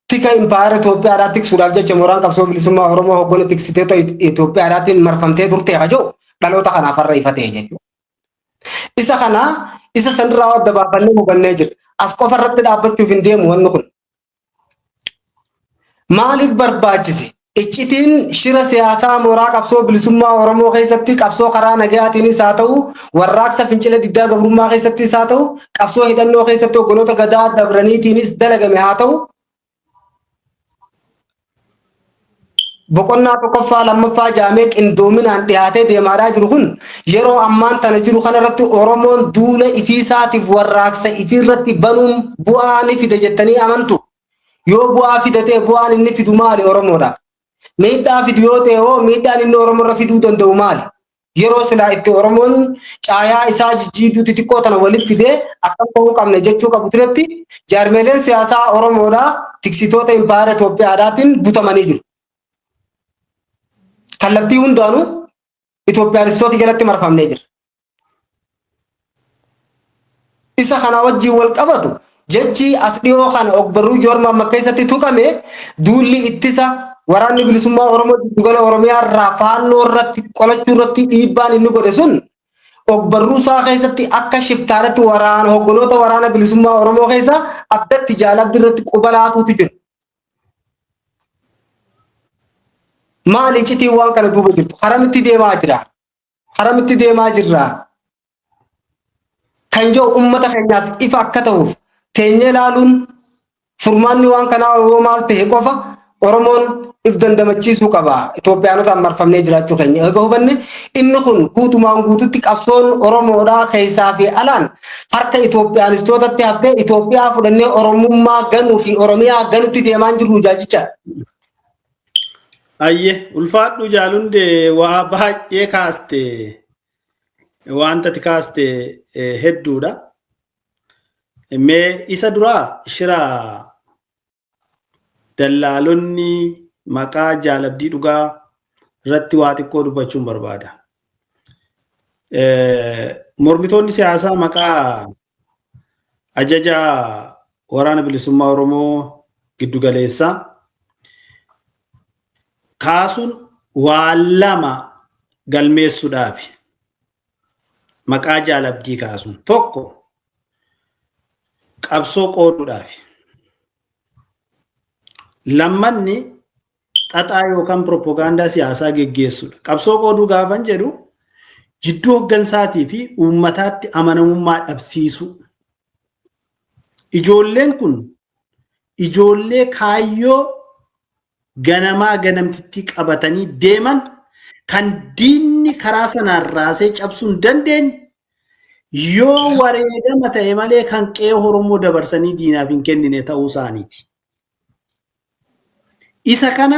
Speaker 1: tika impaayera Itoophiyaadhaa tiksuudhaaf jecha mooraan qabsoo bilisummaa Oromoo hoggana tiksiteeta Itoophiyaadhaatiin marfamtee turte hajoo dhaloota kanaaf har'a ifa ta'e jechuudha. Isa kana isa sanirraa adda baafannee hubannee jira. As qofa irratti dhaabbachuuf hin deemu wanni kun. Maaliif barbaachise? Iccitiin shira siyaasaa mooraa qabsoo bilisummaa Oromoo keessatti qabsoo karaa nagayaatiinis haa ta'u, warraaqsa fincila diddaa gabrummaa keessattis haa ta'u, qabsoo hidhannoo keessatti hogganoota gadaa dabraniitiinis dalagame haa ta'u, boqonnaa tokkoffaa lammaffaa jaamee qindoominaan dhiyaatee deemaadhaa jiru kun yeroo ammaan tana jiru kanarratti Oromoon duula ifiisaatiif warraaqsa ifiirratti banuun bu'aa ni fida jettanii amantu? Yoo bu'aa fidatee, bu'aan inni fidu maali Oromoodhaaf? Miidhaa fidu yoo ta'e hoo, miidhaan inni Oromoorra fiduu danda'u maali? Yeroo silaa itti Oromoon caayaa isaa jijjiirtuu xixiqqoo tana walitti fidee akkam ta'uu qabna jechuu qabu turetti, jaarmeeleen siyaasaa Oromoodhaa tiksitoota impaayera Itoophiyaadhaatiin butamanii jiru. Kallattii hundaanuu Itoophiyaanistoota jalatti marfamnee jira. Isa kana wajjin wal qabatu jechi as dhiyoo kana ogbarruu Jowaar Mahaammad keessatti tuqame, duulli ittisa waraanni bilisummaa Oromoo giddugala Oromiyaa irraa faannoo irratti qolachuu irratti dhiibbaan inni godhe sun ogbarruu isaa keessatti akka shiftaadhatti waraana hogganoota waraana bilisummaa Oromoo keessa addatti jaalabbi irratti quba laatuutu jira. Maali iccitiin waan kana duuba jirtu? Haramitti deemaa jira. Haramitti deemaa jirra. Kan jiru uummata keenyaaf ifa akka ta'uuf teenyee ilaaluun furmaanni waan kanaa yoo maal ta'e qofa Oromoon if dandamachiisuu qaba. Itoophiyaanotaan marfamnee jiraachuu keenya eega hubanne, inni kun guutumaan guututti qabsoon Oromoodhaa keessaa fi alaan harka Itoophiyaanistootatti haftee Itoophiyaa fudhannee Oromummaa ganuu fi Oromiyaa ganutti deemaa jirru jaajicha.
Speaker 4: Ayye, ulfaadhu Jaalundee, waa baay'ee kaaste, wanta ati kaaste hedduudha. Mee isa duraa shira dallaalonni maqaa Jaalabdii Dhugaa irratti waa xiqqoo dubbachuun barbaada. Mormitoonni siyaasaa maqaa ajaja waraana bilisummaa Oromoo giddugaleessaa kaasuun waan lama galmeessuudhaafi. Maqaa Jaal Abdii kaasuun tokko qabsoo qooduudhaafi. Lammanni xaxaa yookaan piroopagaandaa siyaasaa geggeessuudha. Qabsoo qooduu gaafan jedhu jidduu hooggansaatii fi uummataatti amanamummaa dhabsiisuu. Ijoolleen kun ijoollee kaayyoo ganamaa ganamtittii qabatanii deeman kan diinni karaa sanaan raasee cabsuu hin dandeenye yoo wareegama ta'e malee kan qe'ee Oromoo dabarsanii diinaaf hin kennine ta'uu isaaniiti. Isa kana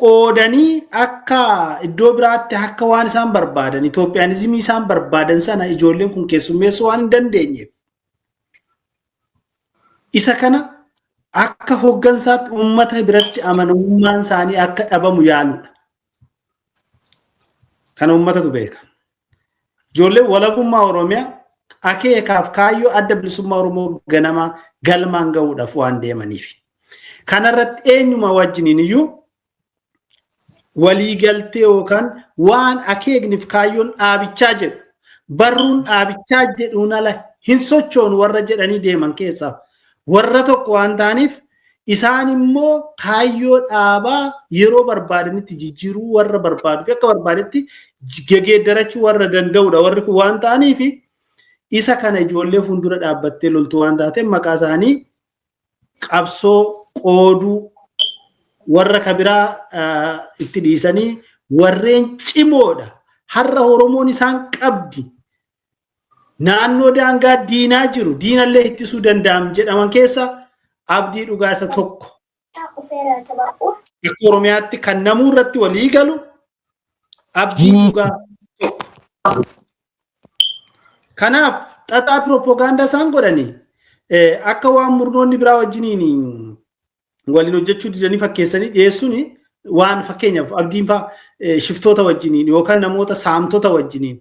Speaker 4: qoodanii akka iddoo biraatti akka waan isaan barbaadan Itoophiyaanizimii isaan barbaadan sana ijoolleen kun keessummeessuu waan hin dandeenyeef isa kana akka hooggansaatti uummata biratti amanamummaan isaanii akka dhabamu yaaluudha. Kana uummatatu beeka. Ijoolleen walabummaa Oromiyaa akeekaaf kaayyoo adda bilisummaa Oromoo ganamaa galmaan gahuudhaaf waan deemaniif. Kanarratti eenyuma wajjiniin iyyuu waliigaltee yookaan waan akeekniif kaayyoon dhaabichaa jedhu barruun dhaabichaa jedhuun ala hin sochoonu warra jedhanii deeman keessaa warra tokko waan ta'aniif isaan immoo kaayyoo dhaabaa yeroo barbaadanitti jijjiiruu warra barbaadu fi akka barbaadetti gegeeddarachuu warra danda'udha warri kun waan ta'aniif isa kana ijoollee fuuldura dhaabbattee loltuu waan taateef maqaa isaanii qabsoo qooduu warra kabiraa itti dhiisanii warreen cimoodha. Har'a Oromoon isaan qabdi. Naannoo daangaa diinaa jiru diinallee ittisuu danda'am jedhaman keessa Abdii Dhugaa isa tokko. Akka Oromiyaatti kan namuu irratti walii galu Abdii Dhugaa tokko. Kanaaf xaxaa piroopagaandaa isaan godhanii akka waan murnoonni biraa wajjiniin waliin hojjechuu didanii fakkeessanii dhiyeessuun waan fakkeenyaaf Abdiin fa'aa shiftoota wajjiniin yookaan namoota saamtota wajjiniin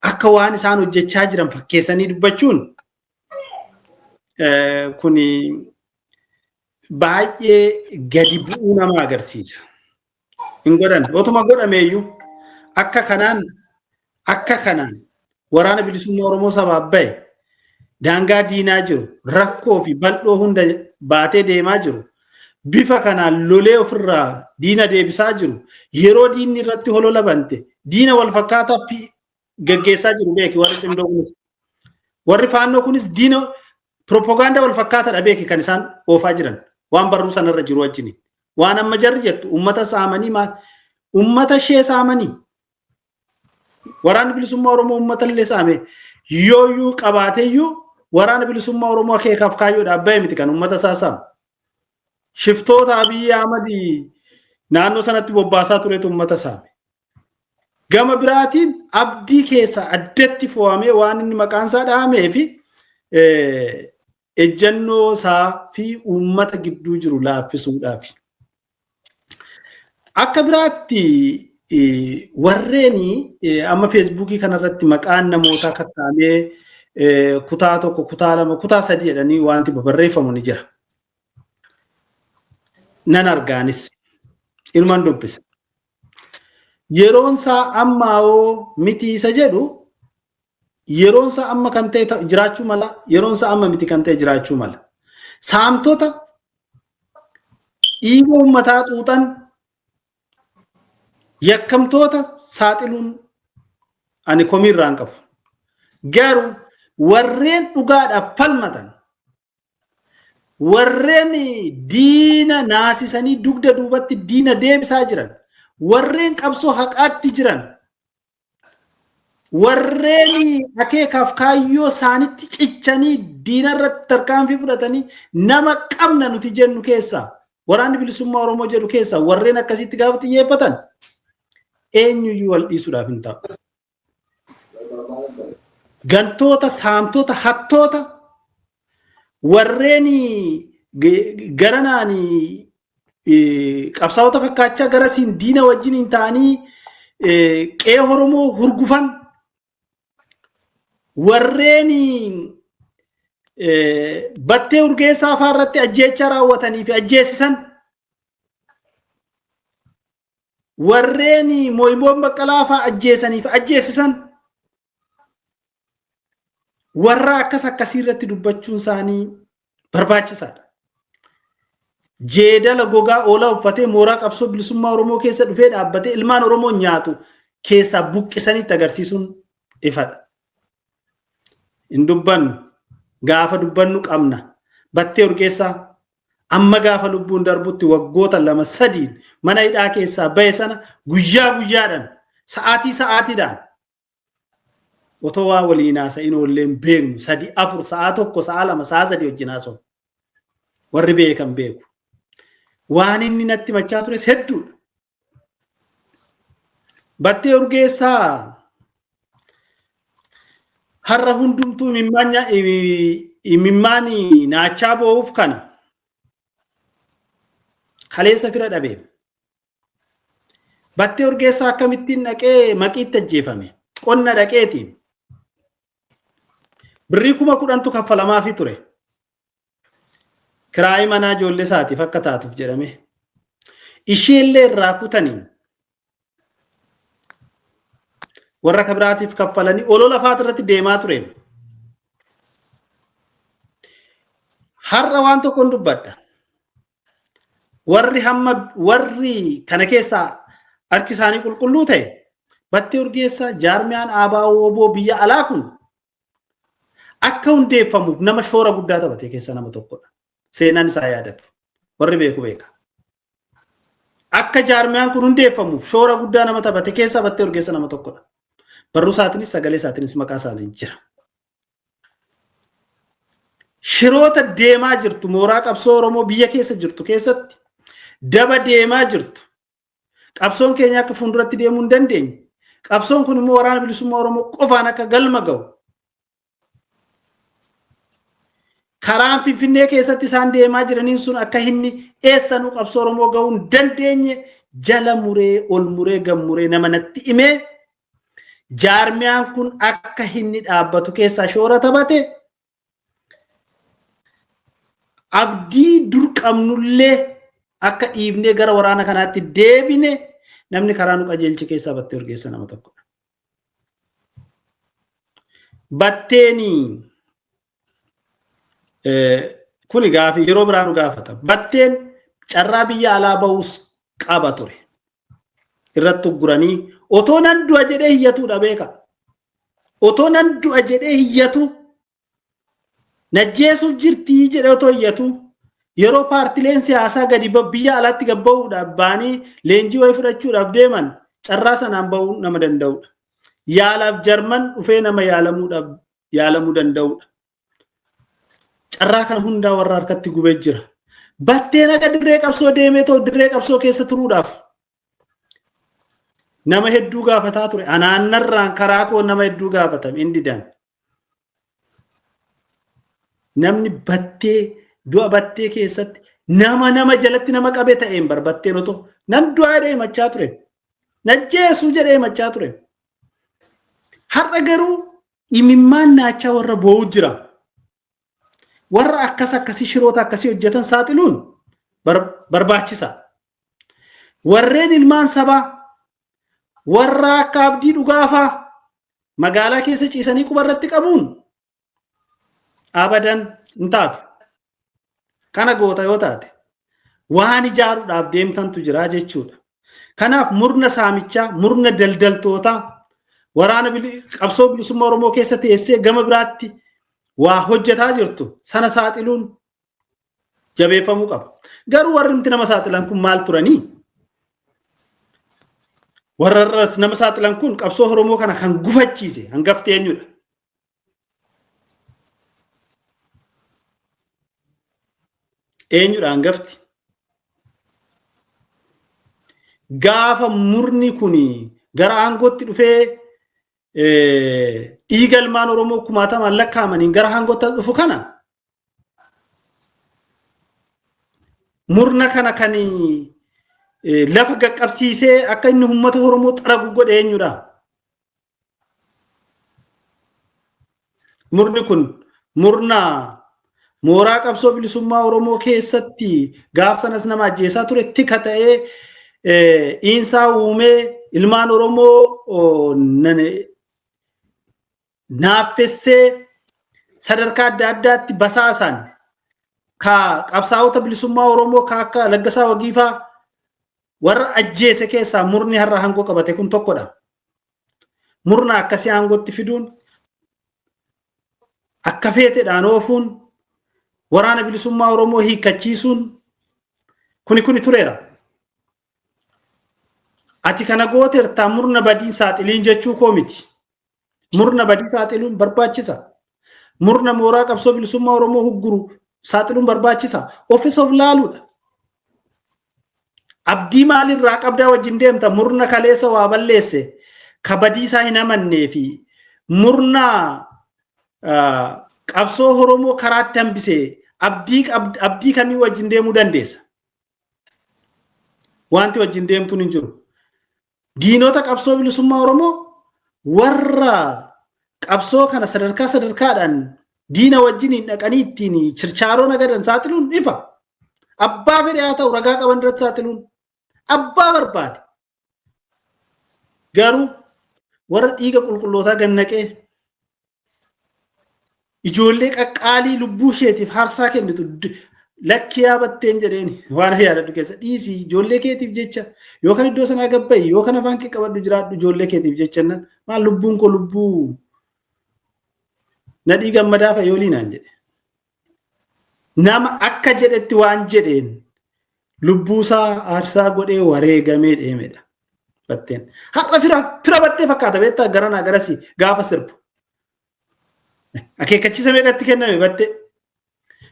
Speaker 4: akka waan isaan hojjechaa jiran fakkeessanii dubbachuun kun baay'ee gadi bu'uu nama agarsiisa. Hin godhan. Otuma godhameeyyuu akka kanaan waraana bilisummaa Oromoo sabaaf bahe daangaa diinaa jiru rakkoo fi bal'oo hunda baatee deemaa jiru bifa kanaan lolee ofirraa diina deebisaa jiru yeroo diinni irratti holola bante diina wal fakkaataa geggeessaa jiru beeki. Warri cimdoo kunis, warri faannoo kunis diina piroopagaandaa wal fakkaataadha beeki kan isaan oofaa jiran waan barruu sanarra jiru wajjini. Waan amma jarri jettu ummata saamanii, maal ummata ishee saamanii, waraanni bilisummaa Oromoo ummata illee saame yooyyuu qabaateeyyuu waraana bilisummaa Oromoo akeekaaf kaayyoodhaaf bahe miti kan ummata isaa saamu. Shiftoota Abiyyi Ahmad naannoo sanatti bobbaasaa turetu ummata saame. Gama biraatiin Abdii keessa addatti fo'amee waan inni maqaan isaa dhahamee fi ejjennoo isaa fi uummata gidduu jiru laaffisuudhaaf. Akka biraatti warreen amma Feesbuukii kanarratti maqaan namootaa kakkaa'amee kutaa tokko, kutaa lama, kutaa sadii jedhanii wanti barreeffamu ni jira. Nan argaanis inuman dubbisa. Yeroon isaa ammaa hoo miti isa jedhu, yeroon isaa amma kan ta'e jiraachuu mala, yeroon isaa amma miti kan ta'e jiraachuu mala. Saamtota dhiiga uummataa xuuxan, yakkamtoota saaxiluun ani komii irraa hin qabu. Garuu warreen dhugaadhaaf falmatan, warreen diina naasisanii dugda duubatti diina deebisaa jiran, warreen qabsoo haqaatti jiran, warreen akeekaaf kaayyoo isaanitti cichanii diina irratti tarkaanfii fudhatanii nama qabna nuti jennu keessaa, waraanni bilisummaa Oromoo jedhu keessaa warreen akkasitti gaafa xiyyeeffatan eenyuyyuu wal dhiisuudhaaf hin ta'u. Gantoota, saamtota, hattoota, warreen garanaan qabsaa'ota fakkaachaa garasiin diina wajjin hin ta'anii qe'ee Oromoo hurgufan, warreen Battee Urgeessaa fa'aa irratti ajjeechaa raawwatanii fi ajjeesisan. Warreen Mooyimboon Baqqalaa fa'aa ajjeesaniif ajjeesisan warra akkas akkasii irratti dubbachuun isaanii barbaachisaadha. Jeedala gogaa oolaa uffatee mooraa qabsoo bilisummaa Oromoo keessa dhufee dhaabbatee ilmaan Oromoo nyaatu keessaa buqqisanitti agarsiisuun ifadha. Hin dubbannu, gaafa dubbannu qabna. Battee Urgeessaa amma gaafa lubbuun darbutti waggoota 2-3 mana hidhaa keessaa bahe sana guyyaa guyyaadhaan sa'aatii sa'aatiidhaan otoo waa waliin haasa'in oolleen beeknu 3 4 sa'a 1 sa'a 2 sa'a 3 wajjin haasa'u. Warri beekan beeku. Waan inni natti machaa tures hedduudha. Battee Urgeessaa har'a hundumtuu imimmaan naachaa boo'uuf kana kaleessa fira dhabe. Battee Urgeessaa akkamittiin dhaqee Maqiitti ajjeefame? Qonna dhaqeeti. Birrii 10,000tu kaffalamaafii ture. Kiraayii manaa ijoollee isaatiif akka taatuuf jedhame. Isheellee irraa kutaniin warra kabiraatiif kaffalanii olola faati irratti deemaa ture. Har'a waan tokkoon dubbadha. Warri hamma warri kana keessaa harki isaanii qulqulluu ta'e Battee Urgeessaa jaarmiyaan ABO biyya alaa kun akka hundeeffamuuf nama shoora guddaa taphate keessaa nama tokkodha. Seenaan isaa yaadatu. Warri beeku beeka. Akka jaarmiyaan kun hundeeffamuuf shoora guddaa nama taphate keessaa Battee Urgeessaa nama tokkodha. Barruu isaatiinis sagalee isaatiinis maqaa isaanii jira. Shiroota deemaa jirtu mooraa qabsoo Oromoo biyya keessa jirtu keessatti daba deemaa jirtu. Qabsoon keenya akka fuulduratti deemuu hin dandeenye. Qabsoon kun immoo waraana bilisummaa Oromoo qofaan akka galma ga'u. Karaan Finfinnee keessatti isaan deemaa jiraniin sun akka inni eessanuu qabsoo Oromoo ga'uu hin dandeenye jala muree ol muree gad muree nama natti himee jaarmiyaan kun akka inni dhaabbatu keessaa shoora taphate abdii dur qabnullee akka dhiibnee gara waraana kanaatti deebine namni karaa nu qajeelche keessaa Battee Urgeessaa nama tokkodha. Batteeni kuni gaafii yeroo biraa nu gaafata. Batteen carraa biyya alaa bahuus qaba ture. Irratti ugguranii otoo nan du'a jedhee hiyyatuudha beeka. Otoo nan du'a jedhee hiyyatu najjeesuuf jirtii jedhee otoo hiyyatu yeroo paartileen siyaasaa gadi biyya alaatti gad bahuudhaaf ba'anii leenjii wayii fudhachuudhaaf deeman carraa sanaan bahuu nama danda'udha. Yaalaaf Jarman dhufee nama yaalamuudhaaf yaalamuu danda'udha. Carraa kana hundaa warra harkatti gubee jira. Batteen akka dirree qabsoo deemee ta'u dirree qabsoo keessa turuudhaaf nama hedduu gaafataa ture. Anaannarraan karaa koo nama hedduu gaafatame inni didan. Namni battee du'a battee keessatti nama nama jalatti nama qabe ta'een bar batteen otoo nan du'aa jedhee himachaa ture. Najjeesuu jedhee himachaa ture. Har'a garuu imimmaan naachaa warra boo'u jira. Warra akkas akkasii shiroota akkasii hojjetan saaxiluun barbaachisaa. Warreen ilmaan sabaa warra akka abdii dhugaafaa magaalaa keessa ciisanii quba irratti qabuun abadan hin taatu. Kana goota yoo taate waan ijaaruudhaaf deemtantu jira jechuudha. Kanaaf murna saamichaa, murna daldaltootaa waraana qabsoo bilisummaa Oromoo keessa teessee gama biraatti waa hojjetaa jirtu sana saaxiluun jabeeffamuu qaba. Garuu warri nuti nama saaxilan kun maal turanii? Warra nama saaxilan kun qabsoo Oromoo kana kan gufachiise hangafti eenyudha? Eenyudha hangafti? Gaafa murni kun gara aangootti dhufee dhiiga ilmaan Oromoo kumaatamaan lakkaa'amaniin gara aangootti as dhufu kana murna kana kan lafa qaqqabsiisee akka inni uummata Oromoo xaragu godhe eenyudha? Murni kun murna mooraa qabsoo bilisummaa Oromoo keessatti gaaf sanas nama ajjeesaa ture tika ta'ee Iinsaa uumee ilmaan Oromoo naaffessee sadarkaa adda addaatti basaasan ka qabsaa'ota bilisummaa Oromoo ka akka Laggasaa Wagiifaa warra ajjeese keessaa murni har'a aangoo qabate kun tokkodha. Murna akkasii aangootti fiduun akka feeteedhaan oofuun waraana bilisummaa Oromoo hiikkachiisuun kuni tureera. Ati kana gooteertaa murna badii saaxiliin jechuu koo miti. Murna badii saaxiluun barbaachisa. Murna mooraa qabsoo bilisummaa Oromoo hugguru saaxiluun barbaachisa. Ofis of laaluudha. Abdii maalirraa qabdaa wajjin deemta murna kaleessa waa balleesse ka badiisaa hin amannee fi murna qabsoo Oromoo karaatti hambise abdii kamii wajjin deemuu dandeessa? Wanti wajjin deemtuun hin jiru. Diinota qabsoo bilisummaa Oromoo warra qabsoo kana sadarkaa sadarkaadhaan diina wajjin dhaqanii ittiin chirchaaroo nagadan saaxiluun ifa. Abbaa fedhe haa ta'u ragaa qaban irratti saaxiluun abbaa barbaade. Garuu warra dhiiga qulqullootaa gannaqee ijoollee qaqqaalii lubbuu isheetiif haarsaa kennitu lakkii yaabatteen jedheen waan yaadadhu keessa dhiisii ijoollee keetiif jecha yookaan iddoo sanaa gabba'i yookaan afaan kee qabadhu jiraadhu ijoollee keetiif jecha maal lubbuun koo lubbuu nadhii gammadaa fayoolii naan jedhe. Nama akka jedhetti waan jedheen lubbuusaa aarsaa godhee wareegamee deemedha. Batteen har'a fira battee fakkaata beektaa garanaa garasii gaafa sirbu. Akeekkachiisa meeqatti kenname battee.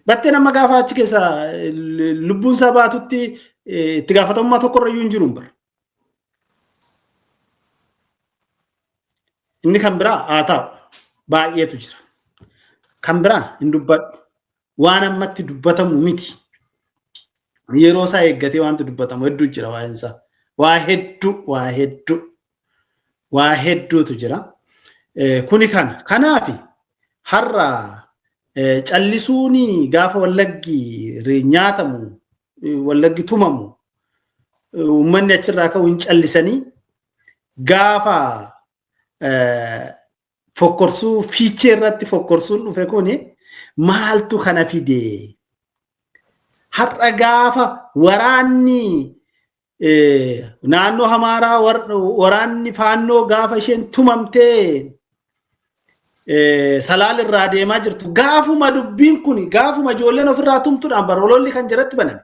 Speaker 4: Batteen amma gaafa achi keessa lubbuun isaa baatutti itti gaafatamummaa tokkorra iyyuu hin jiru bara. Inni kan biraa haa ta'u baay'eetu jira. Kan biraa hin dubbadhu. Waan ammatti dubbatamu miti. Yeroo isaa eeggatee wanti dubbatamu hedduu jira waa'een isaa. Waa hedduu waa hedduu waa hedduutu jira. Kuni kana. Kanaafi har'a callisuun gaafa wallaggi nyaatamu wallaggi tumamu uummanni achirraa ka'u hin callisanii gaafa fokkorsuu fiichee irratti fokkorsuun dhufe kuni maaltu kana fide? Har'a gaafa waraanni naannoo Amaaraa waraanni faannoo gaafa isheen tumamtee salaal irraa deemaa jirtu gaafuma dubbiin kun gaafuma ijoolleen ofirraa tumtuudhaan bara ololli kan jalatti baname.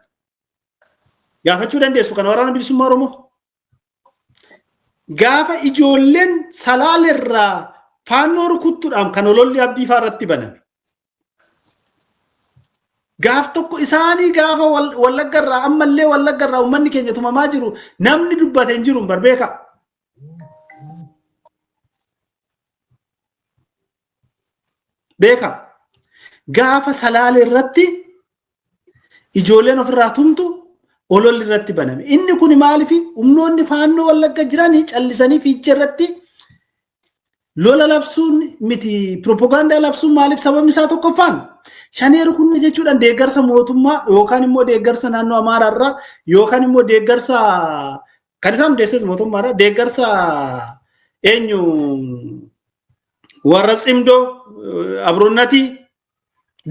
Speaker 4: Gaafachuu dandeessu kan waraana bilisummaa Oromoo. Gaafa ijoolleen salaal irraa faannoo rukuttuudhaan kan ololli abdii fa'aa irratti baname. Gaaf tokko isaanii gaafa wallagga irraa ammallee wallagga irraa uummanni keenya tumamaa jiru namni dubbate hin jiru bar beeka. Beeka. Gaafa salaale irratti ijoolleen ofirraa tumtu ololli irratti baname. Inni kun maaliif humnoonni faannoo wallagga jiranii callisanii fiichee irratti lola labsuun miti piroopagaandaa labsuun maaliif sababni isaa tokkoffaan shanee rukunne jechuudhaan deeggarsa mootummaa yookaan immoo deeggarsa naannoo Amaaraa irraa yookaan immoo deeggarsa kan isaan hundeesses mootummaadha deeggarsa eenyu warra cimdoo abroonnatii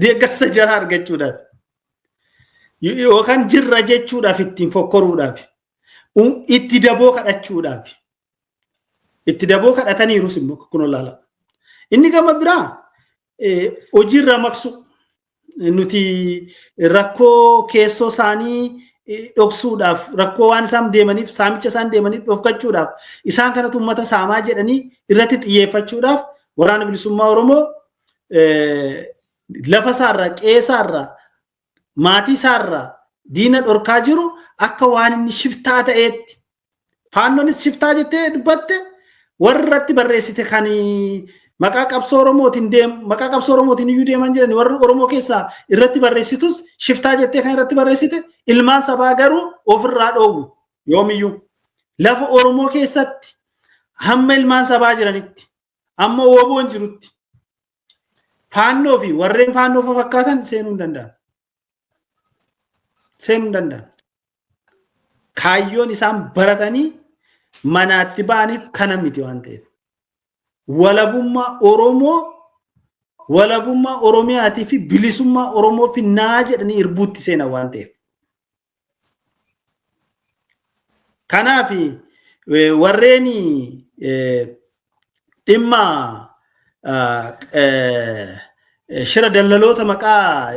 Speaker 4: deeggarsa jaraa argachuudhaaf yookaan jirra jechuudhaaf ittiin fokkoruudhaaf itti daboo kadhachuudhaaf itti daboo kadhataniirus immoo kun olaala. Inni gama biraa hojiirra maqsu nuti rakkoo keessoo isaanii dhoksuudhaaf rakkoo waan isaan deemaniif saamicha isaan deemaniif dhokfachuudhaaf isaan kanatu uummata saamaa jedhanii irratti xiyyeeffachuudhaaf waraana bilisummaa Oromoo lafa isaarraa qe'ee isaarraa maatii isaarraa diina dhorkaa jiru akka waan inni shiftaa ta'eetti faannonis shiftaa jettee dubbatte warra irratti barreessite kan maqaa qabsoo Oromootiin deem maqaa qabsoo Oromootiin iyyuu deeman jiran warri Oromoo keessaa irratti barreessitus shiftaa jettee kan irratti barreessite ilmaan sabaa garuu ofirraa dhoowwu yoomiyyuu lafa Oromoo keessatti hamma ilmaan sabaa jiranitti amma woboon jirutti faannoo fi warreen faannoo fakkaatan seenuu hin danda'an. Seenuu hin danda'an. Kaayyoon isaan baratanii manaatti ba'aniif kana miti waan ta'eef. Walabummaa Oromoo, walabummaa Oromiyaatii fi bilisummaa Oromoo fi naa jedhanii irbuutti seenan waan ta'eef. Kanaaf warreen dhimma shira daldaloota maqaa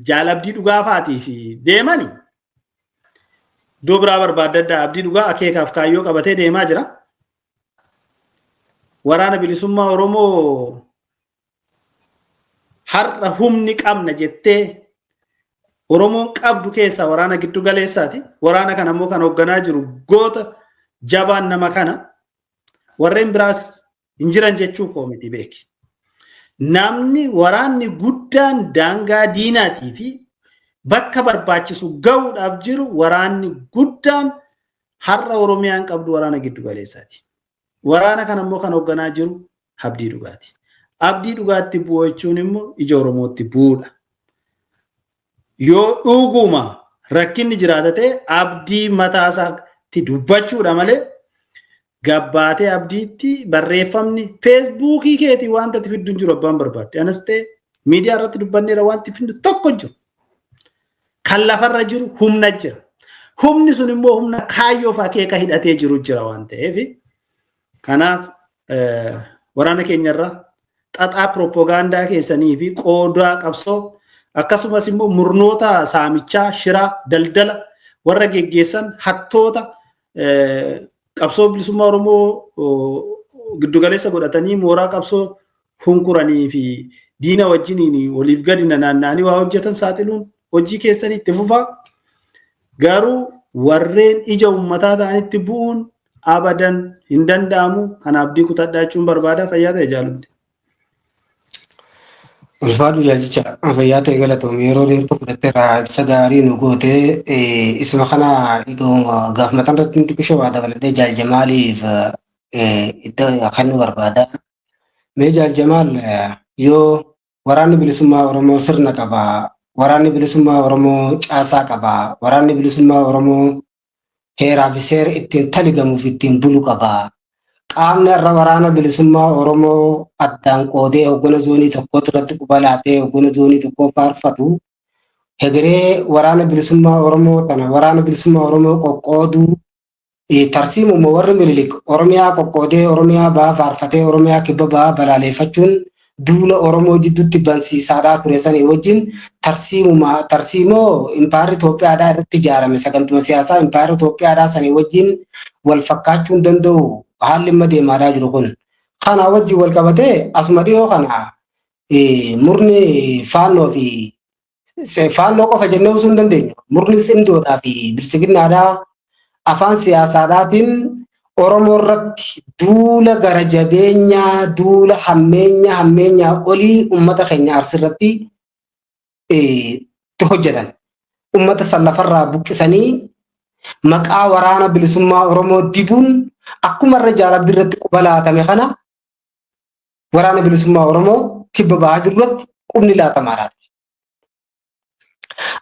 Speaker 4: jaalabdii dhugaafaatii fi deemani iddoo biraa barbaaddaddaa. Abdii Dhugaa akeekaaf kaayyoo qabatee deemaa jira. Waraana Bilisummaa Oromoo har'a humni qabna jettee Oromoon qabdu keessaa waraana giddu galeessaati. Waraana kana immoo kan hoogganaa jiru goota jabaan nama kana. Warreen biraas hin jiran jechuu koo miti, beeki. Namni waraanni guddaan daangaa diinaatii fi bakka barbaachisu ga'uudhaaf jiru, waraanni guddaan har'a Oromiyaan qabdu waraana giddu galeessaati. Waraana kana immoo kan hoogganaa jiru Abdii Dhugaati. Abdii Dhugaatti bu'uu jechuun immoo ija Oromootti bu'uudha. Yoo dhuguma rakkinni jiraata ta'e, Abdii mataa isaatti dubbachuudha malee gabbaatee Abdiitti barreeffamni Feesbuukii keetii wanta itti fiddu hin jiru abbaan barbaadde. Anas ta'e miidiyaa irratti dubbanneera, wanti fiddu tokko hin jiru. Kan lafarra jiru humna jira. Humni sun immoo humna kaayyoof akeeka hidhatee jiru jira waan ta'eef, kanaaf waraana keenyarra xaxaa pirooppogaandaa keessanii fi qoodaa qabsoo, akkasumas immoo murnoota saamichaa, shiraa, daldala warra geggeessan, hattoota qabsoo bilisummaa Oromoo giddugaleessa godhatanii mooraa qabsoo hunkuranii fi diina wajjiniin waliif gadi naanna'anii waa hojjetan saaxiluun hojii keessanii itti fufaa. Garuu warreen ija uummataa ta'anitti bu'uun abadan hin danda'amu. Kanaaf abdii kutadhaa jechuun barbaada. Fayyaa ta'e, jaalladhe.
Speaker 1: Ulfaadhu jaalchicha, fayyaa ta'e, galatoom. Yeroo dheertuu fudhatteerraa ibsa gaarii nu gootee, isuma kana gaaf mataan irratti xiqqishoo waa dabaladhee Jaal Jamaaliif iddoo kan nu barbaada. Mee Jaal Jamaal, yoo waraanni bilisummaa Oromoo sirna qaba, waraanni bilisummaa Oromoo caasaa qaba, waraanni bilisummaa Oromoo heeraa fi seera ittiin taligamuuf ittiin bulu qaba. Qaamni irra waraana bilisummaa Oromoo addaan qoodee hoggana zoonii tokkootti irratti quba laatee hoggana zoonii tokkoo faarfatu, hegeree waraana bilisummaa Oromoo tana, waraana bilisummaa Oromoo qoqqooduu, tarsiimuma warri Minilik Oromiyaa qoqqoodee Oromiyaa bahaa faarfatee Oromiyaa kibba bahaa balaaleffachuun duula Oromoo jidduutti bansiisaadhaa ture sanii wajjin tarsiimuma tarsiimoo impaayerri Itoophiyaadhaa irratti ijaarame, sagantuma siyaasaa impaayerri Itoophiyaadhaa sanii wajjin wal fakkaachuu hin danda'u haalli amma deemaadhaa jiru kun. Kana wajjin wal qabatee asuma dhiyoo kana murni Faannoo fi Faannoo qofa jennee ibsuu hin dandeenyu. Murni Tsimdoodhaa fi Biltsiginnaadhaa afaan siyaasaadhaatiin Oromoo irratti duula gara jabeenyaa, duula hammeenyaa hammeenyaa olii uummata keenya Arsii irratti itti hojjetan. Uummata san lafarraa buqqisanii maqaa waraana bilisummaa Oromoo dibuun akkuma irra Jaalabdii irratti quba laatame kana waraana bilisummaa Oromoo kibba bahaa jiru irratti qubni laatamaadha.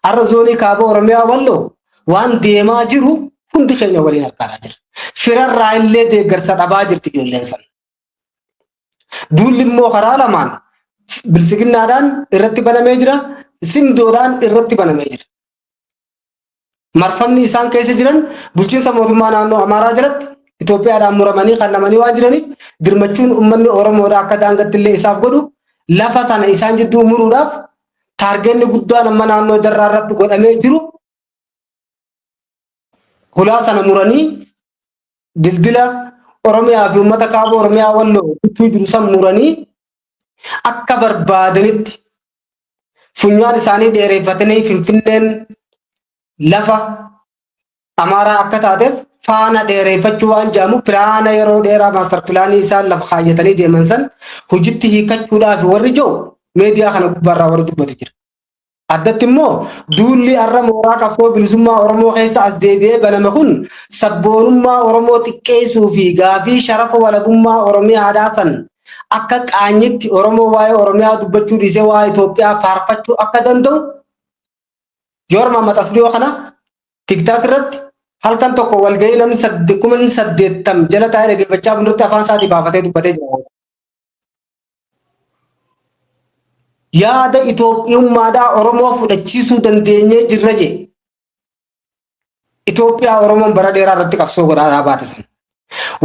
Speaker 1: Har'a zoonii kaaba Oromiyaa Walloo waan deemaa jiru hundi keenya waliin argaa jira. Firarraa illee deeggarsa dhabaa jirti ijoolleen sana. Duulli immoo karaa lamaan Biltsiginnaadhaan irratti banamee jira, Tsimdoodhaan irratti banamee jira. Marfamni isaan keessa jiran bulchiinsa mootummaa naannoo Amaaraa jalatti Itoophiyaadhaan muramanii kannamanii waan jiraniif, dirmachuun uummanni Oromoodhaa akka daangatti illee isaaf godhu lafa sana isaan jidduu muruudhaaf taargenni guddaan amma naannoo Darraa irratti godhamee jiru, hulaa sana muranii dildila Oromiyaa fi uummata kaaba Oromiyaa Walloo gidduu jiru san muranii akka barbaadanitti funyaan isaanii dheereeffatanii Finfinneen lafa Amaaraa akka taateef faana dheereeffachuu waan jedhamu, pilaana yeroo dheeraa, master pilaanii isaan lafa kaayyatanii deeman san hojitti hiikachuudhaaf warri jiru meediyaa kana gubbaarraa warri dubbatu jira. Addatti immoo duulli har'a mooraa qabsoo bilisummaa Oromoo keessa as deebi'ee baname kun sabboonummaa Oromoo xiqqeessuu fi gaafii sharafa walabummaa Oromiyaadhaa san akka qaanyitti Oromoo waa'ee Oromiyaa dubbachuu dhiisee waa'ee Itoophiyaa faarfachuu akka danda'u Joor Mahammad as dhiyoo kana TikTok irratti Halkan tokko walgahii namni 80,000 jala taa'ee dhaggeeffachaa bulurratti afaan isaatii baafatee dubbatee jira. Yaada Itoophiyummaadhaa Oromoo fudhachiisuu dandeenyee jirra jee. Itoophiyaa Oromoon bara dheeraa irratti qabsoo godhaa baate sana.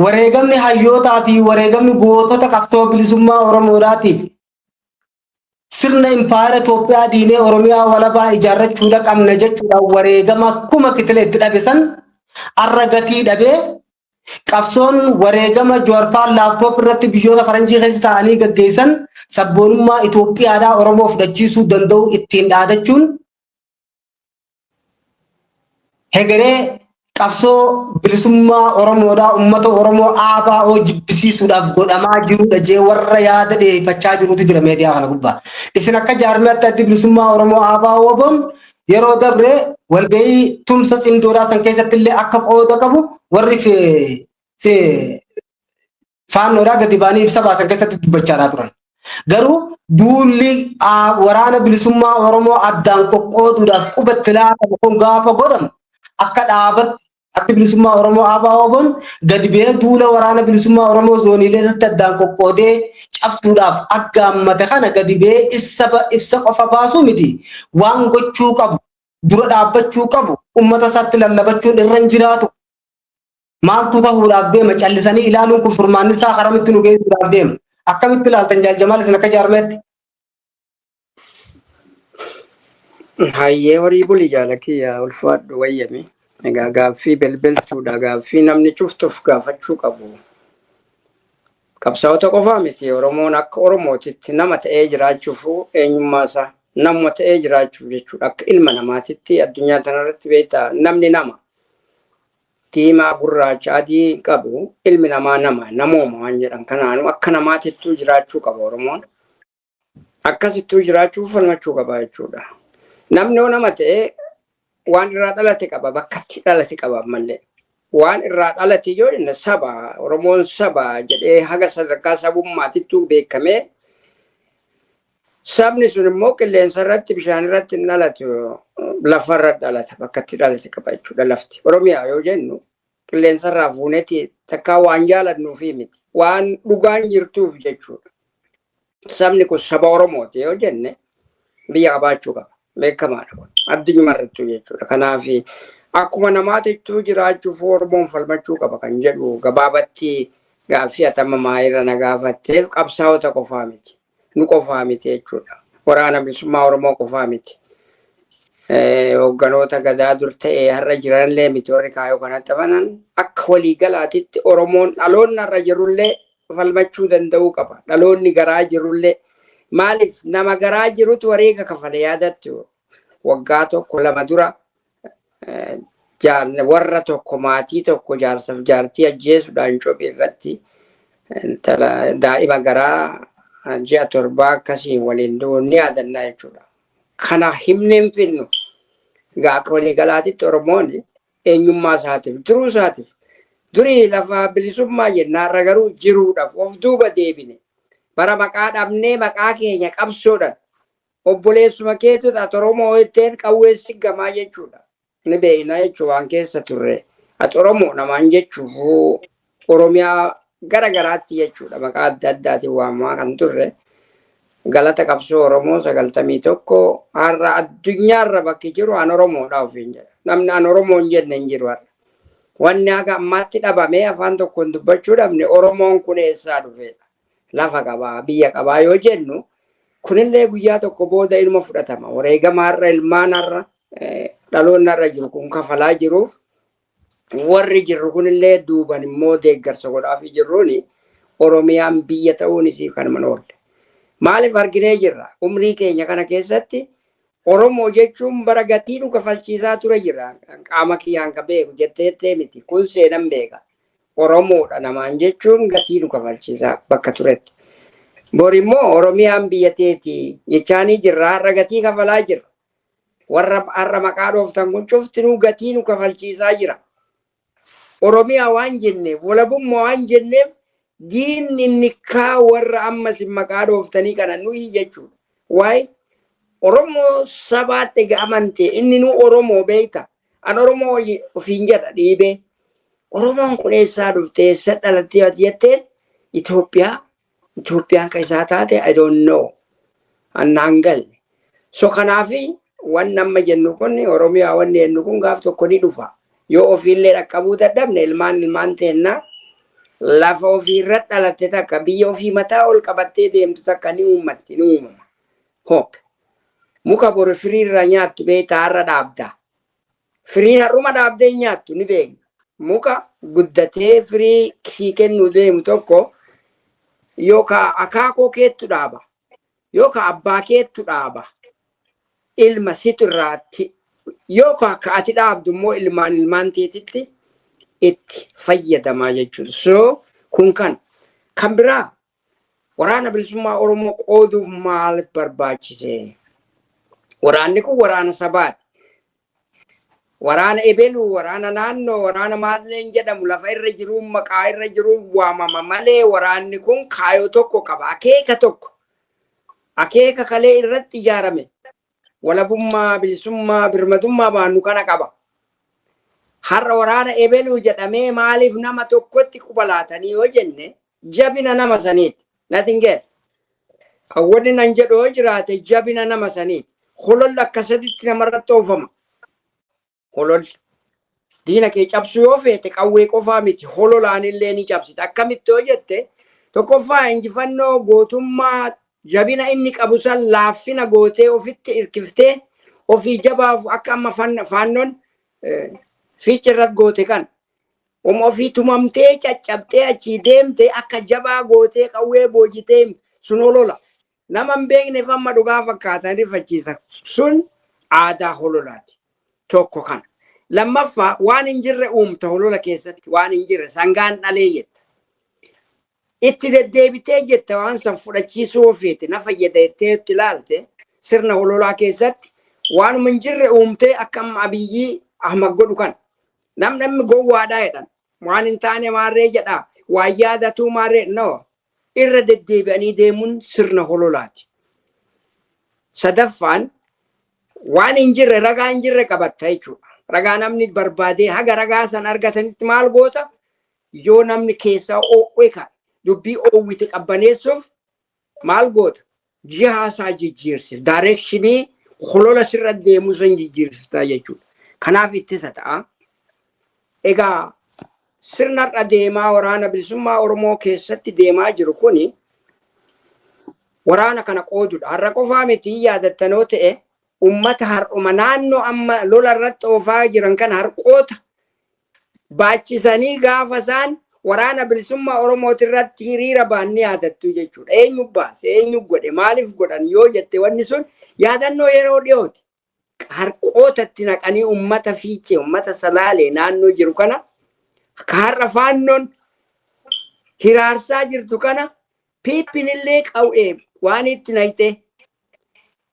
Speaker 1: Wareegamni hayyootaa fi wareegamni gootota qabsoo bilisummaa Oromoodhaatiif sirna impaayera Itoophiyaa diinee Oromiyaa walabaa ijaarrachuudha qabna jechuudhaan wareegama kuma kitila itti dhabe san arra gatii dhabee qabsoon wareegama Jawaarfaan laaptoop irratti biyyoota faranjii keessa taa'anii gaggeessan sabboonummaa Itoophiyaadhaa Oromoo fudhachiisuu danda'u ittiin dhaadachuun hegeree qabsoo bilisummaa Oromoodhaa uummata Oromoo ABO jibbisiisuudhaaf godhamaa jirudha jee warra yaada dhiyeeffachaa jirutu jira meediyaa kana gubbaa. Isin akka jaarmiyaatti addi bilisummaa Oromoo ABO WBOn yeroo dabre walgahii tumsa cimdoodhaa san keessatti illee akka qooda qabu warri faannoodhaa gadi ba'anii ibsa baasan keessatti dubbachaa turan. Garuu duulli waraana bilisummaa Oromoo addaan qoqqooduudhaaf qubatti laatamu kun gaafa godhamu akka dhaabatti addi bilisummaa Oromoo ABO'n gadi ba'ee duula waraana bilisummaa Oromoo zooniilee irratti addaan qoqqoodee cabsuudhaaf aggaammate kana gadi ba'ee ibsa qofa baasuu miti waan gochuu qabu dura dhaabbachuu qabu uummata isaatti lallabachuun irra hin jiraatu. Maaltu ta'uudhaaf deema callisanii ilaaluun kun furmaanni isaa karamitti nu geessuudhaaf deema. Akkamitti ilaaltan Jaal Jamaal isin akka jaarmeetti?
Speaker 5: Hayyee horii buli jaalakiyya ulfaadhu wayyame. Egaa gaaffii belbeltuudha. Gaaffii namni cuftuuf gaafachuu qabu. Qabsaa'ota qofaa miti. Oromoon akka Oromootitti nama ta'ee jiraachuuf eenyummaa isaa nama ta'ee jiraachuuf jechuudha. Akka ilma namaatitti addunyaa kanarratti beektaa namni nama. Diimaa gurraacha adii hin qabu ilmi namaa nama namooma waan jedhan kanaanu akka namaatittuu jiraachuu qaba Oromoon. Akkasittuu jiraachuuf falmachuu qaba jechuudha. Namni yoo nama ta'e waan irraa dhalate qaba bakka itti dhalate qaba ammallee. Waan irraa dhalate yoo jenne saba Oromoon saba jedhee haga sadarkaa sabummaatittuu beekamee sabni sun immoo qilleensa irratti bishaan irratti hin dhalatu lafa irra dhalata bakka itti dhalate qaba jechuudha lafti. Oromiyaa yoo jennu qilleensa irraa fuuneeti takkaa waan jaalannuufi miti waan dhugaan jirtuuf jechuudha. Sabni kun saba Oromooti yoo jenne biyya qabaachuu qaba. Beekamaadha kun addunyuma irrattuu jechuudha. Kanaaf akkuma namaatittuu jiraachuuf Oromoon falmachuu qaba kan jedhu gabaabatti gaaffii atama maayirra na gaafatteef qabsaa'ota qofaa miti. Nu qofaa miti jechuudha. Waraana bilisummaa Oromoo qofaa miti. Hoogganoota gadaa dur ta'ee har'a jiranillee miti warri kaayoo kanatti amanan akka waliigalaatitti Oromoon dhaloonni har'a jirullee falmachuu danda'uu qaba. Dhaloonni garaa jirullee maaliif nama garaa jirutu wareega kafale yaadattu waggaa tokko lama dura warra tokko maatii tokko jaarsaaf jaartii ajjeesuudhaan cophii irratti intala daa'ima garaa ji'a torbaa akkasiin waliin du'uun ni yaadannaa jechuudha. Kana himnee hin finnu. Egaa akka waliigalaatitti Oromoon eenyummaa isaatiif jiruu isaatiif durii lafa bilisummaa jenna har'a garuu jiruudhaaf of duuba deebine bara maqaa dhabnee maqaa keenya qabsoodhaan obboleessuma keetu ati Oromoo jetteen qawwee si gamaa jechuudha. Ni beekna jechuudha waan keessa turre. Ati Oromoo namaan jechuuf Oromiyaa gara garaatti jechuudha maqaa adda addaatiin waamamaa kan turre. Galata qabsoo Oromoo 91 har'a addunyaarra bakki jiru an Oromoodha ofiin jedha. Namni an Oromoo hin jenne hin jiru har'a. Wanni haga ammaatti dhabamee afaan tokkoon dubbachuu dhabne Oromoon kun eessaa dhufeedha. Lafa qabaa biyya qabaa yoo jennu kunillee guyyaa tokko booda ilma fudhatama. Wareegama har'a ilmaan har'a dhaloonni har'a jiru kun kafalaa jiruuf warri jirru kunillee duuban immoo deeggarsa godhaafii jirruuni Oromiyaan biyya ta'uun isii kanuma oolle. Maaliif arginee jirra? Umrii keenya kana keessatti Oromoo jechuun bara gatii nu kafalchiisaa ture jira. Qaama kiyyaan ka beeku jettee jettee miti. Kun seenan beeka. Oromoodha namaan jechuun gatii nu kafalchiisaa bakka turetti. Bor immoo Oromiyaan biyya teeti jechaanii jirra. Har'a gatii kafalaa jirra. Warra har'a maqaa dhooftan kun cuftinuu gatii nu kafalchiisaa jira. Oromiyaa waan jenneef, walabummaa waan jenneef diinni nikkaa warra amma isin maqaa dhooftanii kana nuyi jechuudha. Waa'ee Oromoo sabaatti egaa amante inni nu Oromoo beekta. An Oromoo ofiin jedha dhiibee. Oromoon kun eessaa dhuftee, eessa dhalattee ati jetteen Itoophiyaa, Itoophiyaan kan isaa taate, I don't know. Annaan galle. So kanaafi wanni amma jennu kun, Oromiyaa wanni jennu kun gaaf tokko ni dhufa. Yoo ofiillee dhaqqabuu dadhabne, ilmaan ilmaan teennaa lafa ofiirra dhalatte takka, biyya ofii mataa ol qabattee deemtu takka ni uummatti, ni uumama. Hope. Muka boru firii irraa nyaattu beektaa har'a dhaabda. Firiin har'uma dhaabdee hin nyaattu, ni beekna. Muka guddatee firii sii kennuu deemu tokko yookaan akaakoo keettu dhaaba, yookaan abbaa keettu dhaaba. Ilma situ irraatti yookaan akka ati dhaabdu immoo ilmaan ilmaan teetitti itti fayyadamaa jechuudha. So kun kan biraa, Waraana Bilisummaa Oromoo qooduuf maaliif barbaachise? Waraanni kun waraana sabaati. Waraana ebeluu, waraana naannoo, waraana maalleen jedhamu lafa irra jiruun, maqaa irra jiruun waamama malee, waraanni kun kaayoo tokko qaba. Akeeka tokko. Akeeka kalee irratti ijaarame. Walabummaa, bilisummaa, birmadummaa baannu kana qaba. Har'a waraana ebeluu jedhamee maaliif nama tokkotti quba laatanii yoo jenne, jabina nama saniiti. Nothing else. Wanni nan jedhu yoo jiraate, jabina nama saniiti. Hololli akka saditti namarratti oofama. Hololli. Diina kee cabsuu yoo feete, qawwee qofaa miti, hololaan illee ni cabsita. Akkamitti yoo jette, tokkoffaa injifannoo, gootummaa, jabina inni qabu san laaffina gootee ofitti hirkiftee ofii jabaaf, akka amma Faannoon Fiicha irratti goote kan. Uma ofii tumamtee caccabtee achii deemte, akka jabaa gootee qawwee boojitee, sun holola. Nama hin beekneef amma dhugaa fakkaatan rifachiisa. Sun aadaa hololaati. Tokko kana. Lammaffaa, waan hin jirre uumta holola keessatti, waan hin jirre sangaan dhalee jetta. Itti deddeebitee jetta, waan san fudhachiisuu ofiiti na fayyada jettee itti ilaalte, sirna hololaa keessatti waanuma hin jirre uumtee, akka amma Abiyyii Ahmad godhu kan. Namni gowwaadhaa jedhan. Waan hin taane maarree jedhaa. Waan yaadatuu maarree, no. Irra deddeebi'anii deemuun sirna hololaati. Sadaffaan, waan hin jirre, ragaa hin jirre qabatta jechuudha. Ragaa namni barbaadee haga ragaa san argatanitti maal goota? Yoo namni keessaa oo'e ka dubbii oowwite qabbaneessuuf maal goota? Jihaa isaa jijjiirsif. Direction holola sirra deemuu san jijjiirsiftaa jechuudha. Kanaaf ittisa ta'a. Egaa sirna har'a deemaa Waraana Bilisummaa Oromoo keessatti deemaa jiru kuni waraana kana qoodudha. Har'a qofaa miti, yaadattanoo ta'e, ummata har'uma naannoo amma lola irratti oofaa jiran kana harqoota baachisanii gaafa isaan Waraana Bilisummaa Oromooti irratti hiriira ba'an ni yaadattu jechuudha. Eenyu baase, eenyu godhe, maaliif godhan yoo jette, wanni sun yaadannoo yeroo dhiyooti. Harqootatti naqanii ummata Fiichee, ummata Salaalee naannoo jiru kana, ka har'a Faannoon hiraarsaa jirtu kana, piippin illee qawwee waan itti naqxee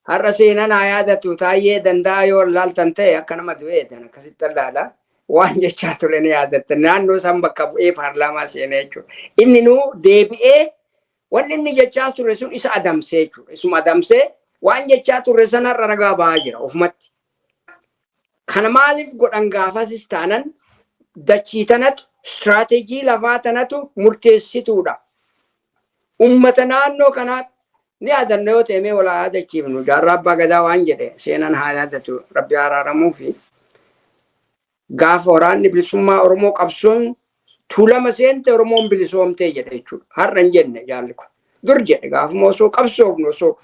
Speaker 5: har'a seenan haa yaadatu. Taayyee Danda'a yoo laaltan ta'e, akka nama du'eetan akkasitti allaala. Waan jechaa ture ni yaadatta, naannoo san bakka bu'ee paarlaamaa seenee jechuudha. Inni nuu deebi'ee wanni inni jechaa ture sun isa adamsee jechuudha. Isuma adamsee waan jechaa ture sanarra ragaa ba'aa jira ofumatti. Kana maaliif godhan? Gaafasis taanan dachii tanatu, istiraateejii lafaa tanatu murteessituudha. Ummata naannoo kanaa ni yaadanna yoo ta'e, mee walaa yaadachiifnu. Jaarraa Abbaa Gadaa waan jedhe seenan haa yaadatu, Rabbi araaramuu fi gaafa Waraanni Bilisummaa Oromoo qabsoon Tuulama seente, Oromoon bilisoomtee jedhe jechuudha. Har'a hin jenne jaalli kun. Dur jedhe, gaafuma osoo qabsoofnu, osoo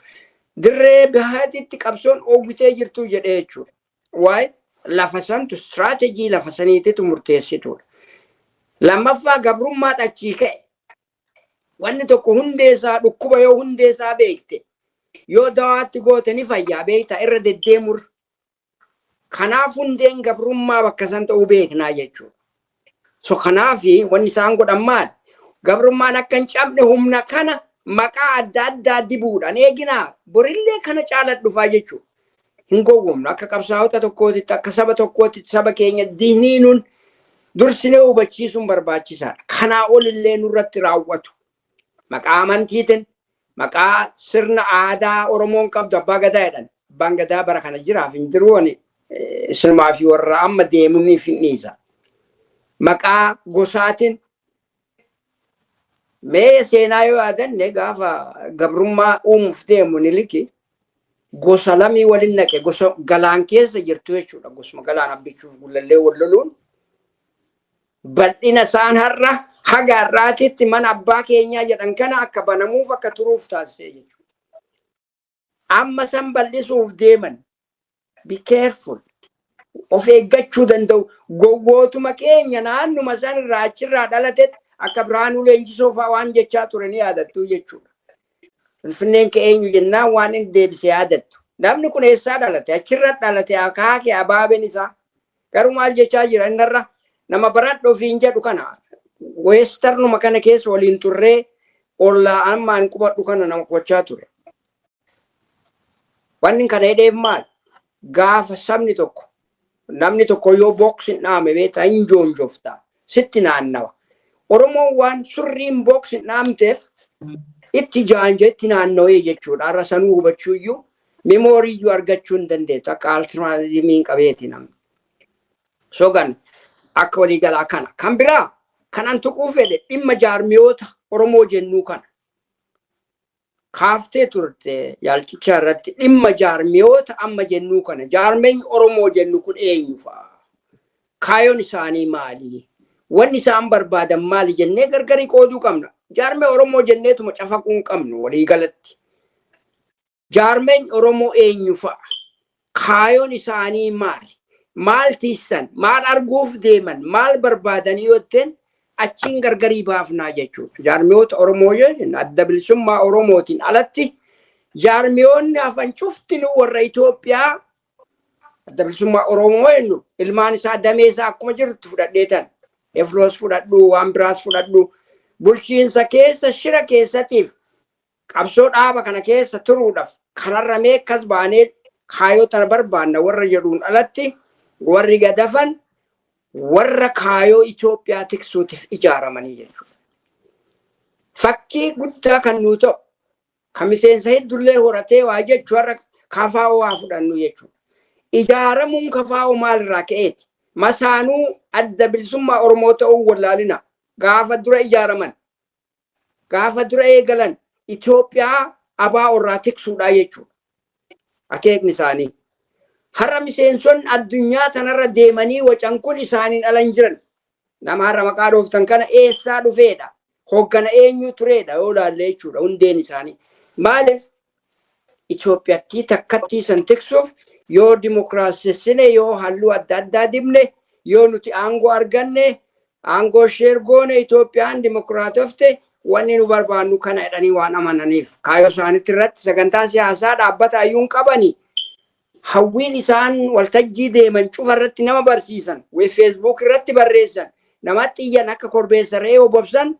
Speaker 5: dirree bahaatitti qabsoon oowwitee jirtu jedhe jechuudha. Waa'ee lafa santu, istiraateejii lafa saniititu murteessituudha. Lammaffaa, gabrummaa achii ka'e. Wanni tokko hundeessaa dhukkuba yoo hundeessaa beekte, yoo dawaatti goote ni fayyaa beekta irra deddeemurra. Kanaaf hundeen gabrummaa bakka san ta'uu beeknaa jechuudha. So kanaaf wanni isaan godhan maal? Gabrummaan akka hin cabne humna kana maqaa adda addaa dibuudhaan eeginaa borillee kana caala dhufaa jechuudha. Hin gowwomnu, akka qabsaa'ota tokkootitti, akka saba tokkootitti saba keenya diniinuun dursinee hubachiisuun barbaachisaadha. Kanaa olillee nurratti raawwatu. Maqaa amantiitiin, maqaa sirna aadaa Oromoon qabdu, Abbaa Gadaa jedhan. Abbaan Gadaa bara kana jiraaf hin jiru, ani Isinumaa fi warra amma deemuniif hin dhiisa. Maqaa gosaatiin mee seenaa yoo yaadanne, gaafa gabrummaa uumuuf deemu Miniliki gosa lamii waliin naqe, gosa galaan keessa jirtu jechuudha. Gosuma galaan abbichuuf Gullallee wal loluun bal'ina isaan har'a haga har'aatitti mana abbaa keenyaa jedhan kana akka banamuuf akka turuuf taasisee jechuudha. Amma san bal'isuuf deeman, be careful. Of eeggachuu danda'u. Gowwootuma keenya naannuma san irraa achirraa dhalatetti akka Birhaanuu Leenjisoo fa'aa waan jechaa ture ni yaadattu jechuudha. Finfinneen kee eenyu jennaan waan inni deebise yaadattu. Namni kun eessaa dhalate? Achirra dhalate, akaakee abaabeen isaa. Garuu maal jechaa jira innarra? Nama baradhu ofiin jedhu kana, westernuma kana keessa waliin turree, ollaa ammaan qubadhu kana nama qubachaa ture. Wanni kana jedheef maal? Gaafa sabni tokko, namni tokko yoo box hin dhaame, beektaa, hin joonjofta, sitti naannawa. Oromoon waan surriin box hin dhaamteef itti jaanja, itti naannawee jechuudha. Har'a sanuu hubachuu iyyuu, memory iyyuu argachuu hin dandeettu, akka altruismiin qabeeti namni. Sogan akka waliigalaa kana. Kan biraa kanan tuquu fedhe dhimma jaarmiyoota Oromoo jennuu kana. Kaaftee turte yaalchicha irratti dhimma jaarmiyoota amma jennuu kana. Jaarmeenyi Oromoo jennu kun eenyu fa'a? Kaayoon isaanii maali? Wanni isaan barbaadan maali jennee gargarii qooduu qabna. Jaarmee Oromoo jenneetuma cafaquu hin qabnu waliigalatti. Jaarmeen Oromoo eenyu fa'a? Kaayoon isaanii maali? Maal tiissan? Maal arguuf deeman? Maal barbaadanii yoo jetteen achiin gargarii baafnaa jechuudha. Jaarmiyoota Oromoo yoo jennu, Adda Bilisummaa Oromootiin alatti jaarmiyoonni hafan cuftinuu warra Itoophiyaa. Adda Bilisummaa Oromoo jennu, ilmaan isaa, damee isaa akkuma jirutti fudhadheetan. Efloos fudhadhu, waan biraas fudhadhu. Bulchiinsa keessa shira keessatiif qabsoo dhaaba kana keessa turuudhaaf kanarra meekas baanee kaayoo tana barbaanna warra jedhuun alatti, warri gadafan warra kaayoo Itoophiyaa tiksuutiif ijaaramanii jechuudha. Fakkii guddaa kan nuu ta'u, kan miseensa hedduullee horatee waa jechuu, har'a KFO waa fudhannu jechuudha. Ijaaramuun KFO maalirraa ka'eeti? Masaanuu Adda Bilisummaa Oromoo ta'uu wallaalina. Gaafa dura ijaaraman, gaafa dura eegalan, Itoophiyaa abaa irraa tiksuudha jechuudha. Akeekni isaanii. Har'a miseensonni addunyaa tanarra deemanii wacan kun isaaniin ala hin jiran. Nama har'a maqaa dhooftan kana eessaa dhufeedha? Hoggana eenyu tureedha yoo ilaalle jechuudha hundeen isaanii. Maaliif Itoophiyaattii takkattii san tiksuuf, yoo dimokiraasessine, yoo halluu adda addaa dibne, yoo nuti aangoo arganne, aangoo share goone, Itoophiyaan dimokiraatofte, wanni nu barbaannu kana jedhanii waan amananiif, kaayoo isaaniitti irratti sagantaa siyaasaa dhaabbata iyyuu hin qabani. Hawwiin isaan waltajjii deeman cufa irratti nama barsiisan, Facebook irratti barreessan, namatti iyyan, akka korbeessa re'ee obobsan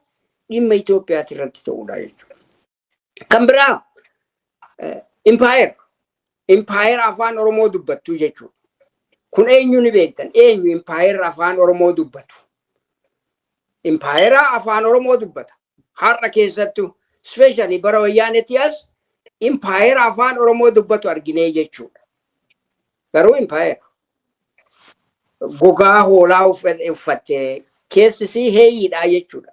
Speaker 5: dhimma Itoophiyaati irratti ta'uudha jechuudha. Kan biraa impaayera afaan Oromoo dubbattu jechuudha. Kun eenyu ni beektan? Eenyu impaayera afaan Oromoo dubbatu? Impaayera afaan Oromoo dubbata. Har'a keessattuu, especially bara Wayyaanetti as, impaayera afaan Oromoo dubbatu arginee jechuudha. Garuu impaayera gogaa hoolaa uffatte, keessi heeyyiidha jechuudha.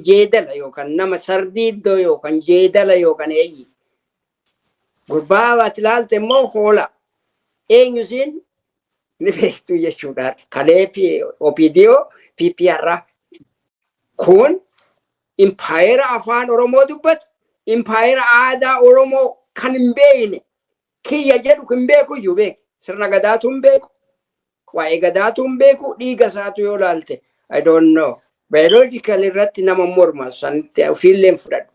Speaker 5: Jeedala yookaan nama sardiiddoo yookaan jeedala yookaan heeyyii. Gurbaa ati ilaalte immoo hoola. Eenyu siin ni beektu jechuudha. Kalee OPDO, PPR. Kun impaayera afaan Oromoo dubbatu, impaayera aadaa Oromoo kan hin beekne, kiyya jedhu hin beeku iyyuu beeku. Sirna gadaatu hin beeku. Waa'ee gadaatu hin beeku. Dhiiga isaatu yoo ilaalte, I don't know. Biological irratti nama morma sanitti ofiillee hin fudhadhu.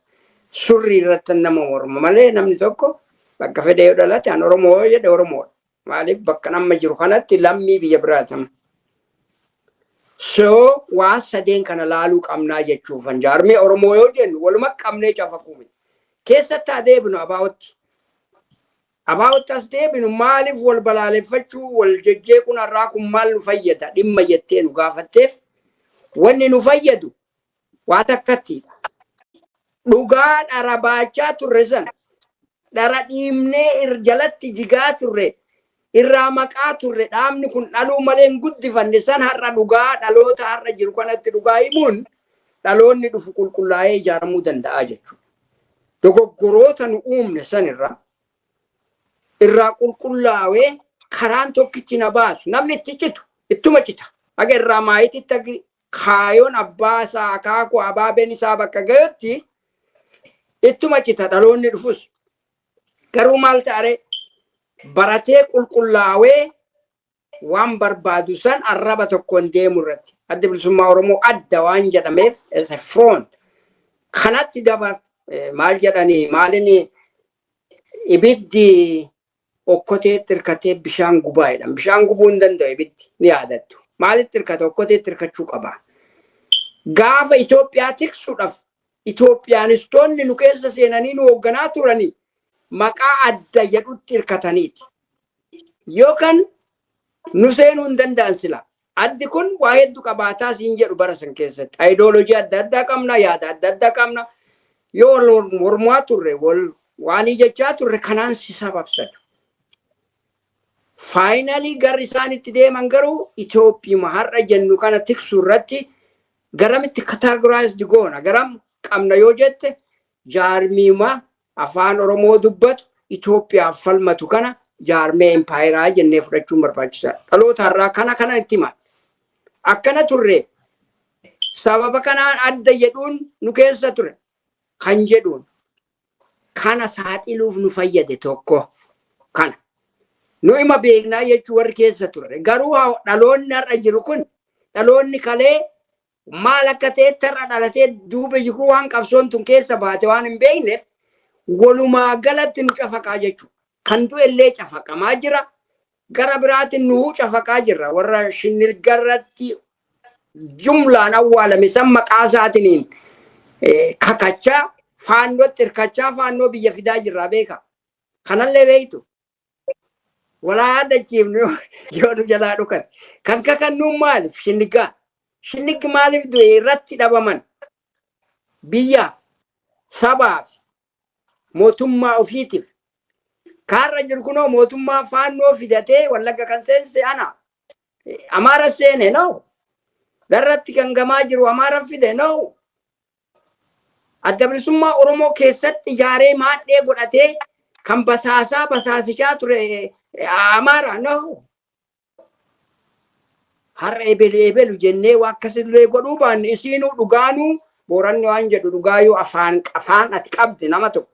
Speaker 5: Surrii irratti nama morma malee, namni tokko bakka fedhe yoo dhalate, an Oromoo yoo jedhe Oromoodha. Maaliif, bakka amma jiru kanatti lammii biyya biraatama. So waan sadeen kana laaluu qabnaa jechuufan, jaarmee Oromoo yoo jennu waluma qabnee cafaquu miti. Keessatti haa deebinu ABOtti. ABOtti as deebinu, maaliif wal balaaleffachuu, wal jejjeequun har'aa kun maal nu fayyada dhimma jettee nu gaafatteef, wanni nu fayyadu waa takkattiidha. Dhugaa dhara baachaa turre sana, dhara dhiibnee jalatti jigaa turre. Irraa maqaa turre, dhaabni kun dhaluu malee hin guddifanne. San har'a dhugaa dhaloota har'a jiru kanatti dhugaa himuun dhaloonni dhufu qulqullaa'ee ijaaramuu danda'a jechuudha. Dogoggoroota nu uumne sanirra irraa qulqullaa'ee karaan tokkichi na baasu, namni itti citu ittuma cita. Haga irraa maayititti kaayoon abbaa isaa, akaakuu abaabeen isaa bakka ga'utti ittuma cita dhaloonni dhufus. Garuu maal ta'are, baratee qulqullaa'ee waan barbaadu san arraba tokkoon deemu irratti Adda Bilisummaa Oromoo adda waan jedhameef as a front kanatti daba. Maal jedhanii, maalini, ibiddi okkoteetti hirkatee bishaan gubaa jedhan. Bishaan gubuu hin danda'u ibiddi, ni yaadattu. Maalitti hirkata? Okkoteetti hirkachuu qaba. Gaafa Itoophiyaa tiksuudhaaf Itoophiyaanistoonni nu keessa seenanii nu hoogganaa turanii maqaa adda jedhutti hirkataniiti. Yookaan nu seenuu hin danda'an sila. Addi kun waa hedduu qabaataa siin jedhu bara san keessatti. Ayidooloojii adda addaa qabna, yaada adda addaa qabna. Yoo wal mormaa turre, wal waan jechaa turre, kanaan si sababsatu. Finally garri isaan itti deeman garuu Itoophiima har'a jennu kana tiksuu irratti garamitti categorized goona, garam qabna yoo jette, jaarmiima afaan Oromoo dubbatu Itoophiyaaf falmatu kana jaarmee impaayeraa jennee fudhachuun barbaachisaadha. Dhaloota har'aa kana kana itti hima. Akkana turre, sababa kanaan adda jedhuun nu keessa ture kan jedhuun kana saaxiluuf nu fayyade tokko kana. Nu ima beeknaa jechuu warri keessa ture. Garuu dhaloonni har'a jiru kun, dhaloonni kalee maal akka ta'etti har'a dhalatee duuba jiru, waan qabsoon tun keessa baate waan hin beekneef walumaa galatti nu cafaqaa jechuudha. Kan du'e illee cafaqamaa jira. Gara biraatiin nuhuu cafaqaa jirra. Warra Shinnilgarratti jumlaan awwaalame san maqaa isaatiniin kakachaa, faannootti hirkachaa, faannoo biyya fidaa jirra, beeka. Kanallee beektu. Walaa yaadachiifnu yoo nu jalaa dhukan. Kan kakannuun maaliif? Shinnigaa. Shinniggi maaliif du'e? Irratti dhabaman. Biyyaaf, sabaaf, mootummaa ofiitiif. Kaarra jiru kunoo mootummaa faannoo fidatee Wallagga kan seense ana. Amaara seene no. Darratti kan gamaa jiru Amaara fide no. Adda Bilisummaa Oromoo keessatti ijaaree maadhee godhatee kan basaasaa basaasichaa ture Amaara no. Har'a ebelu ebelu jennee waa akkasillee godhuu baanne, isiinuu dhugaanuu Booranni waan jedhu, dhugaayyuu afaan ati qabde nama tokko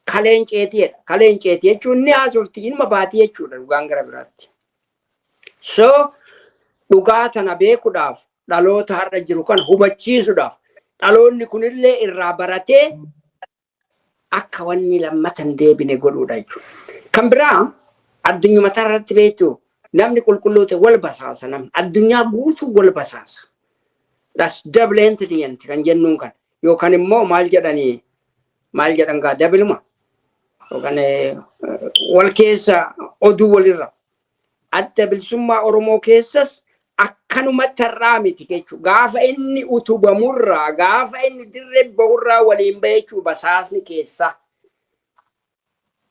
Speaker 5: kaleen ceetiidha. Kaleen ceetii jechuun ni haasofti, ilma baatii jechuudha dhugaan gara biraatti. So dhugaa tana beekuudhaaf, dhaloota har'a jiru kana hubachiisuudhaaf, dhaloonni kunillee irraa baratee akka wanni lammata hin deebine godhuudha jechuudha. Kan biraa addunyuma irratti beektu, namni qulqulluu ta'e wal basaasa, namni addunyaa guutuu wal basaasa. That's double entity kan jennuun kan yookaan immoo maal jedhanii, maal jedhan gaa, dabiluma yookaan wal keessa oduu walirra. Adda Bilisummaa Oromoo keessas akkanumatti har'aa miti jechuudha. Gaafa inni utubamurraa, gaafa inni dirree bahurraa waliin bahe jechuudha basaasni keessaa.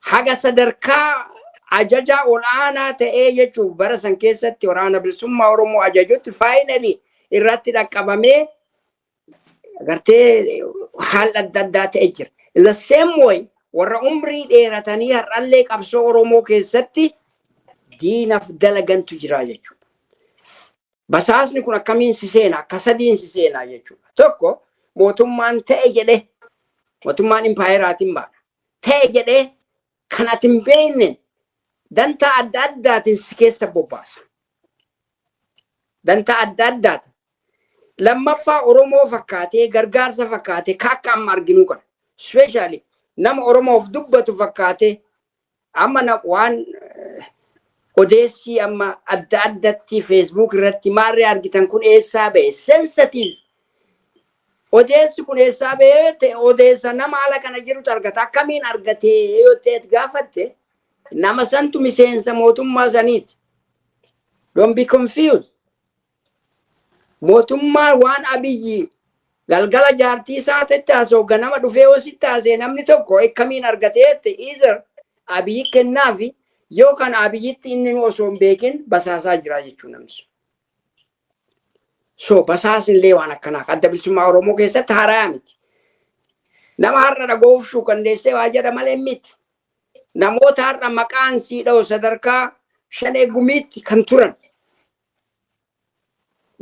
Speaker 5: Haga sadarkaa ajajaa ol'aanaa ta'ee jechuun bara san keessatti Waraana Bilisummaa Oromoo ajajutti finally irratti dhaqqabamee agartee haala adda addaa ta'e jira. The same way warra umrii dheeratanii har'allee qabsoo Oromoo keessatti diinaaf dalagantu jira jechuudha. Basaasni kun akkamiin si seena? Akka sadiin si seenaa jechuudha. Tokko, mootummaan ta'e jedhee, mootummaan impaayeraatiin baana. Ta'e jedhee kan ati hin beekne dantaa adda addaatiin si keessa bobbaasa. Dantaa adda addaatiin. Lammaffaa, Oromoo fakkaatee, gargaarsa fakkaatee, ka akka amma arginuu kana. Especially nama Oromoof dubbatu fakkaatee amma waan odeessii amma adda addatti Facebook irratti maarree argitan kun eessaa ba'e? Sensitive. Odeessi kun eessaa ba'e? Odeessa nama ala kana jirutu argata. Akkamiin argatee yoo ta'e gaafatte, nama santu miseensa mootummaa saniiti. Don't be confused. Mootummaa waan Abiyyi galgala jaartii isaa haasa'u ganama dhufee yoo sitti haasa'e, namni tokko akkamiin argatee jette, either Abiyyi kennaafi. Yookaan Abiyyitti inni nu osoo hin beekin basaasaa jira jechuu namni. So basaasillee waan akkanaa Adda Bilisummaa Oromoo keessatti haaraa miti. Nama har'a dhaga'uuf shuukandeessee waa jedha malee miti. Namoota har'a maqaan sii dha'u sadarkaa Shanee Gumiitti kan turan.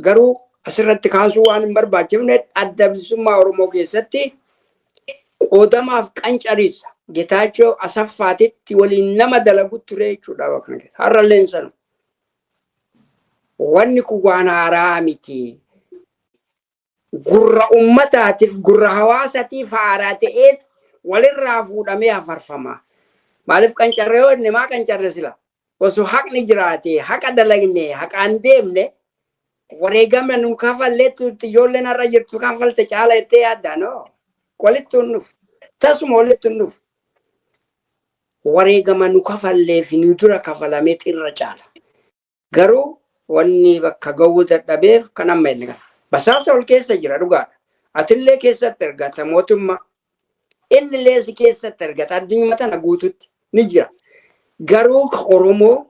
Speaker 5: Garuu asirratti kaasuu waan hin barbaachifne, Adda Bilisummaa Oromoo keessatti qoodamaaf qancariisa Getaachoo Asaffaatitti waliin nama dalagu ture jechuudha bakka kana keessa. Har'allee hin sanu. Wanni kun waan haaraa miti. Gurra ummataatiif, gurra hawaasatiif haaraa ta'ee walirraa fuudhamee hafarfama. Maaliif qancarree yoo jenne, maa qancarre sila? Osoo haqni jiraate, haqa dalagne, haqaan deemne, wareegama nun kafalleetu ijoolleen har'a jirtu kafalte caala jettee yaaddaa? No. Walitti hin dhufu. Tasuma walitti hin dhufu. Wareegama nu kafallee fi nu dura kafalamee xirra caala. Garuu wanni bakka ga'uu dadhabeef kan amma inni kana. Basaasa ol keessa jira, dhugaadha. Atillee keessatti argata mootummaa. Inni illee si keessatti argata, addunyaa tana guututti ni jira. Garuu Oromoo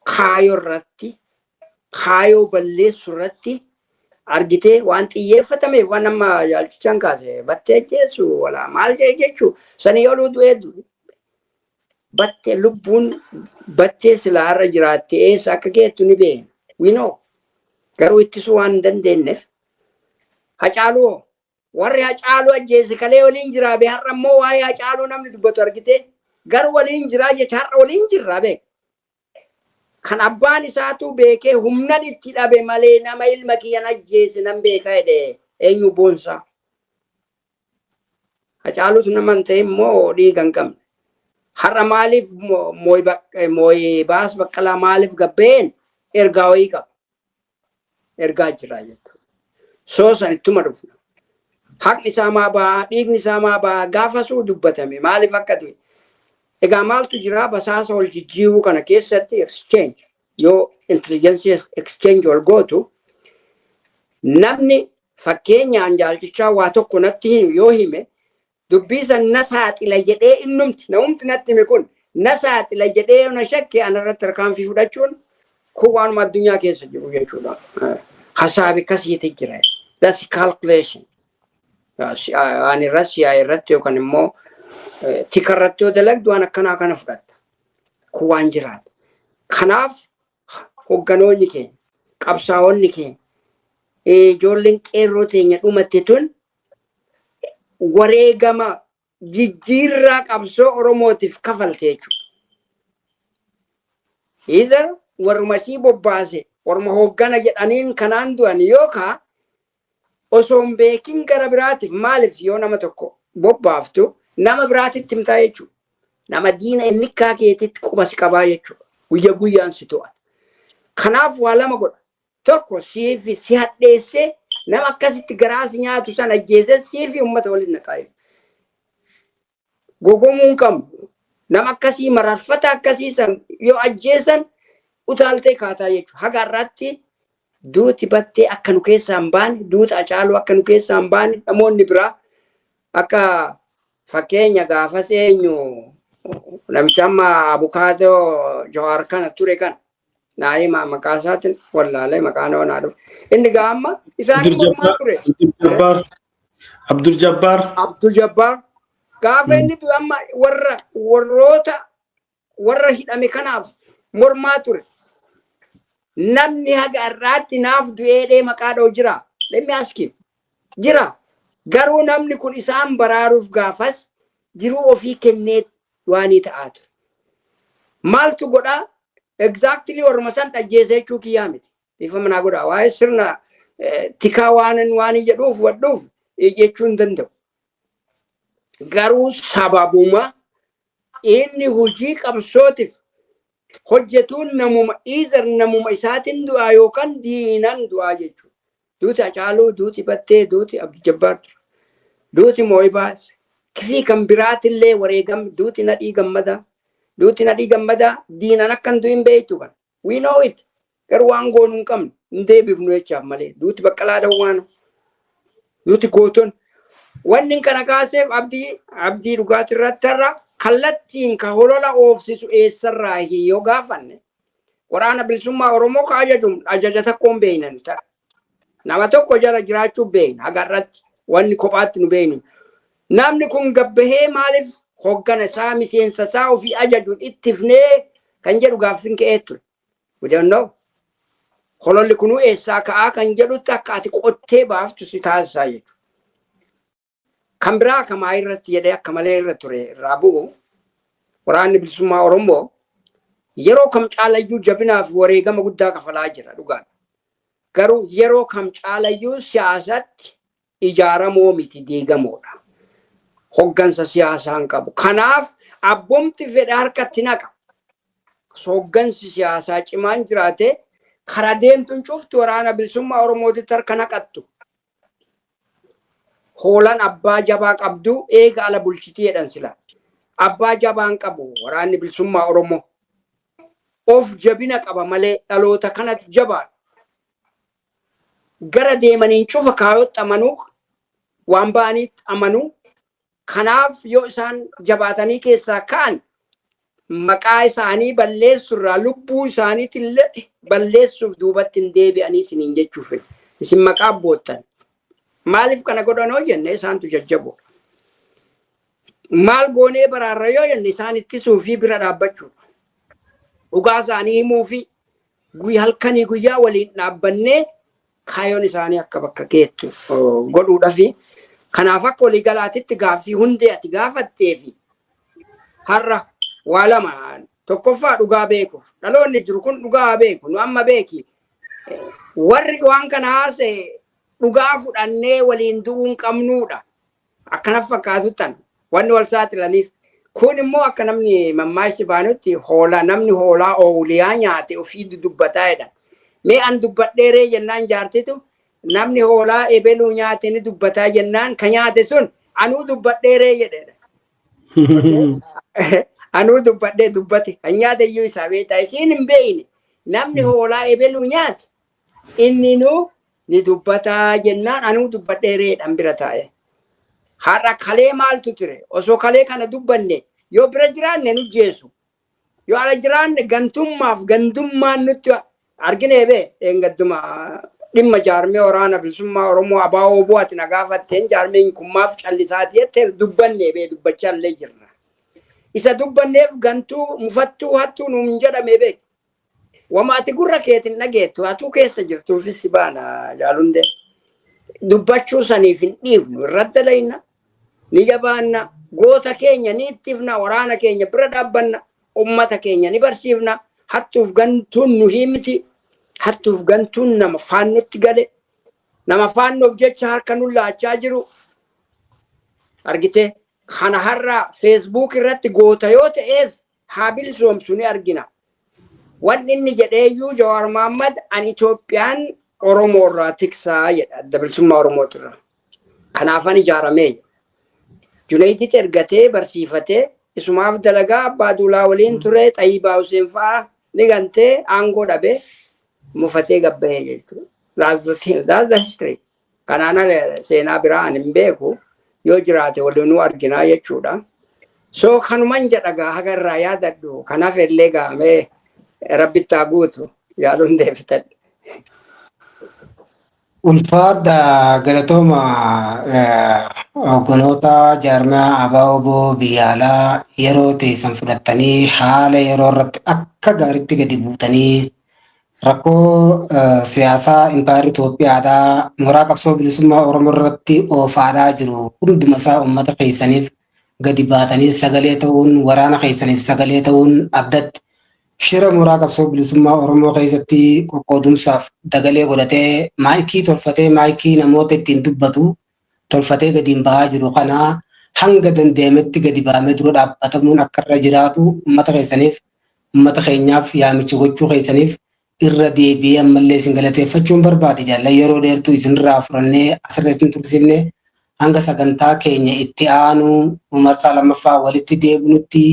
Speaker 5: kaayoo irratti, kaayoo balleessu irratti argitee waan xiyyeeffatameef, waan amma yaalchichaan kaase, Battee ajjeesu wala maal jechuu sanii oluu du'ee Battee, lubbuun Battee silaa har'a jiraatte eessa akka geettu ni beekna. We know. Garuu ittisuu waan hin dandeenyeef. Hacaaluu, warri Hacaaluu ajjeese kalee waliin jiraa bee, har'a immoo waa'ee Hacaaluu namni dubbatu argite, garuu waliin jiraa jecha har'a waliin jirraa beek. Kan abbaan isaatu beekee humnan itti dhabe malee nama ilma kiyyan ajjeese nan beeka jedhe eenyu boonsaa. Hacaaluutu nama hin ta'e immoo dhiiga hin qabne. Har'a maaliif mooyi baas Baqqalaa maaliif gabbeen ergaa wayii qaba. Ergaa jira jechuudha. Soo san ittuma dhufna. Haqni isaa maa ba'a, dhiigni isaa maa ba'a, gaafa suu dubbatame maaliif akka du'e. Egaa maaltu jira? Basaasa wal jijjiiruu kana keessatti, exchange, yoo intelligence exchange wal gootu, namni fakkeenyaan jaalchichaa waa tokko natti himu yoo hime, dubbii san na saaxila jedhee, innumti namumti natti hime kun na saaxila jedhee yoo na shakke, anarratti tarkaanfii fudhachuun kun waanuma addunyaa keessa jiru jechuudha. Hasaabi akkasiiti jira. That's calculation. Waan irratti si'aa irratti yookaan immoo tika irratti yoo dalagdu waan akkanaa kana fudhatta. Kun waan jiraata. Kanaaf hogganoonni keenya, qabsaa'onni keenya, ijoolleen qeerroo teenya dhumatte tun wareegama jijjiirraa qabsoo Oromootiif kafalte jechuudha. Either warruma sii bobbaase, warruma hooggana jedhaniin kanaan du'an, yookaan osoo hin beekin gara biraatiif. Maaliif yoo nama tokko bobbaaftu nama biraatitti himtaa jechuudha. Nama diina innikkaa keetitti quba si qabaa jechuudha. Guyya guyyaan si to'ata. Kanaaf waa lama godha. Tokko, siif si hadheessee nama akkasitti garaa si nyaatu sana ajjeesee siifi uummata waliin naqaa jechuudha. Gogomuu hin qabnu. Nama akkasii, mararfata akkasii san yoo ajjeesan utaaltee kaataa jechuudha. Haga har'aatti duuti Battee akka nu keessaa hin baane, duuti Hacaaluu akka nu keessaa hin baane, namoonni biraa akka fakkeenya gaafas eenyu, namicha amma abukaatoo Jawaar kana ture kana naa hima, maqaa isaatiin wallaalee, maqaan naa dhufe. Inni gaa amma isaan mormaa ture.
Speaker 4: Abdul Jabbaar. Abdul Jabbaar.
Speaker 5: Abdul Jabbaar gaafa inni du'e amma warra warroota warra hidhame kanaaf mormaa ture. Namni haga har'aatti naaf du'eedhee maqaa dha'u jira. Let me ask you. Jira. Garuu namni kun isaan baraaruuf gaafas jiruu ofii kennee waanii ta'aa ture. Maaltu godhaa? Exactly warruma san ajjeese jechuu kiyyaa miti. Dhiifama naa godhaa. Waa'ee sirna tikaa waan jedhuuf wadhuuf jechuu hin danda'u. Garuu sababuma inni hojii qabsootiif hojjetuun namuma, either namuma isaatiin du'aa yookaan diinan du'aa jechuudha. Duuti Hacaaluu, duuti Battee, duuti Abdul Jabbaar, duuti Mooyibaas, fi kan biraatillee wareegam, duuti Nadhii Gammadaa. Duuti Nadhii Gammadaa diinan akka hin du'in beektu kan. We know it. Garuu waan goonu hin qabnu, hin deebifnu jechaaf malee. Duuti Baqqalaa Dawwaanu. Duuti gooton. Wanni kana kaaseef abdii dhugaatii irratti har'a Kallattiin ka holola oofsisu eessarraa yoo gaafanne, Waraana Bilisummaa Oromoo ka ajaju ajaja tokkoon beeynan ta'a. Nama tokko jala jiraachuu beeyna hagarratti wanni kophaatti nu beeynu. Namni kun gabbahee maaliif hoggana isaa, miseensa isaa ofii ajajuun ittifnee kan jedhu gaaffiin ka'ee ture. We don't know. Hololli kunuu eessaa ka'aa kan jedhutti akka ati qottee baaftu si taasisaa jechuudha. Kan biraa kamaa irratti jedhee akka malee irra ture irraa bu'u, Waraanni Bilisummaa Oromoo yeroo kam caalayyuu jabinaa fi wareegama guddaa kafalaa jira, dhugaadha. Garuu yeroo kam caalayyuu siyaasatti ijaaramoo miti, diigamoodha. Hoggansa siyaasaa hin qabu. Kanaaf abbumti fedhe harkatti naqa. Hoggansi siyaasaa cimaan jiraate, karaa deemtuun cufti Waraana Bilisummaa Oromootitti harka naqattu. Hoolaan abbaa jabaa qabdu eega ala bulchitii jedhan sila. Abbaa jabaan qabu Waraanni Bilisummaa Oromoo. Of jabina qaba malee dhaloota kanatu jabaadha. Gara deemaniin cufa kaayootti amanuu, waan ba'aniitti amanuu. Kanaaf yoo isaan jabaatanii keessaa ka'an, maqaa isaanii balleessurraa lubbuu isaaniitillee balleessuuf duubatti hin deebi'anii isiniin jechuuf isin maqaa abboottan. Maaliif kana godhan yoo jenne, isaantu jajjaboodha. Maal goonee baraarra yoo jenne, isaan ittisuu fi bira dhaabbachuudha. Dhugaa isaanii himuu fi halkanii guyyaa waliin dhaabbannee kaayoon isaanii akka bakka geettu godhuudhafi. Kanaaf akka waliigalaatitti gaaffii hundee ati gaafattee fi har'a waa lama: tokkoffaa, dhugaa beekuuf. Dhaloonni jiru kun dhugaa beeku. Nu amma beeki, warri waan kana haasa'e dhugaa fudhannee waliin du'uu hin qabnuudha. Akkana fakkaatuttan wanni wal saaxilaniif. Kun immoo akka namni mammaaksi baanutti, hoolaa namni hoolaa ooliyaa nyaate ofii dudubbataa jedha. Mee an dubbadheeree jennaan, jaartitu namni hoolaa ebeluu nyaate ni dubbataa jennaan, ka nyaate sun anuu dubbadheeree jedhedha. Anuu dubbadhee dubbate, kan nyaate iyyuu isaa beektaa, isiin hin beekne. Namni hoolaa ebeluu nyaate inni nuu ni dubbataa jennaan, anuu dubbadheereedhaan bira taa'e. Har'a kalee maaltu ture? Osoo kalee kana dubbanne, yoo bira jiraanne nu jeesu. Yoo ala jiraanne gantummaaf gandummaan nutti argine bee. Dheengadduma dhimma jaarmee Waraana Bilisummaa Oromoo ABO bu'aati na gaafatteen, jaarmeen kun maaf callisaati jettee, dubbanne bee, dubbachaa illee jirra. Isa dubbanneef gantuu, mufattuu, hattuu nuun jedhame beek. Wama ati gurra keetiin dhageettu hatuu keessa jirtuufis si baana jaalundee. Dubbachuu saniif hin dhiifnu, irratti dalayna, ni jabaanna, goota keenya ni ittifna, waraana keenya bira dhaabbanna, ummata keenya ni barsiifna. Hattuuf gantuun nu himti, hattuuf gantuun nama faannutti gale, nama faannoof jecha harka nu laachaa jiru. Argite, kana har'a Facebook irratti goota yoo ta'eef haa bilisoomsu, ni argina. Wanni inni jedheeyyuu Jawaar Mahaammad, "Ani Itoophiyaan Oromoo irraa tiksaa" jedha, Adda Bilisummaa Oromootirra. Kanaafan ijaaramee. Junaydit ergatee barsiifatee isumaaf dalagaa Abbaa Duulaa waliin ture, Xayyibaa Hussein fa'aa ni gantee, aangoo dhabee mufatee gabbahee jechuudha. That's the thing, that's the history. Kanaan ala seenaa biraa ani hin beeku, yoo jiraate waliinuu arginaa jechuudha. So kanuman jedha gaa, haga irraa yaadadhu. Kanaaf illee gaamee rabbitti haa guutu yaaduun deebitadhe.
Speaker 1: Ulfaadha, galatooma. Hogganoota jaarmiyaa ABO biyya alaa, yeroo teessan fudhattanii haala yeroo irratti akka gaariitti gadi buutanii rakkoo siyaasaa impaayerri Itoophiyaadhaa mooraa qabsoo bilisummaa Oromoo irratti oofaadhaa jiru hunduma isaa uummata keessaniif gadi baatanii sagalee ta'uun, waraana keessaniif sagalee ta'uun, addatti shira mooraa qabsoo bilisummaa Oromoo keessatti qoqqoodumsaaf dagalee godhatee maayikii tolfatee, maayikii namoota ittiin dubbatu tolfatee gadiin bahaa jiru kana hanga danda'ametti gadi bahamee dura dhaabbatamuun akka irra jiraatu uummata keessaniif, uummata keenyaaf yaamicha gochuu keessaniif irra deebi'ee ammallee isin galateeffachuun barbaade. Jaallan, yeroo dheertuu isinirraa furannee asirra isin tursiifne. Hanga sagantaa keenya itti aanu marsaa lammaffaa walitti deebinutti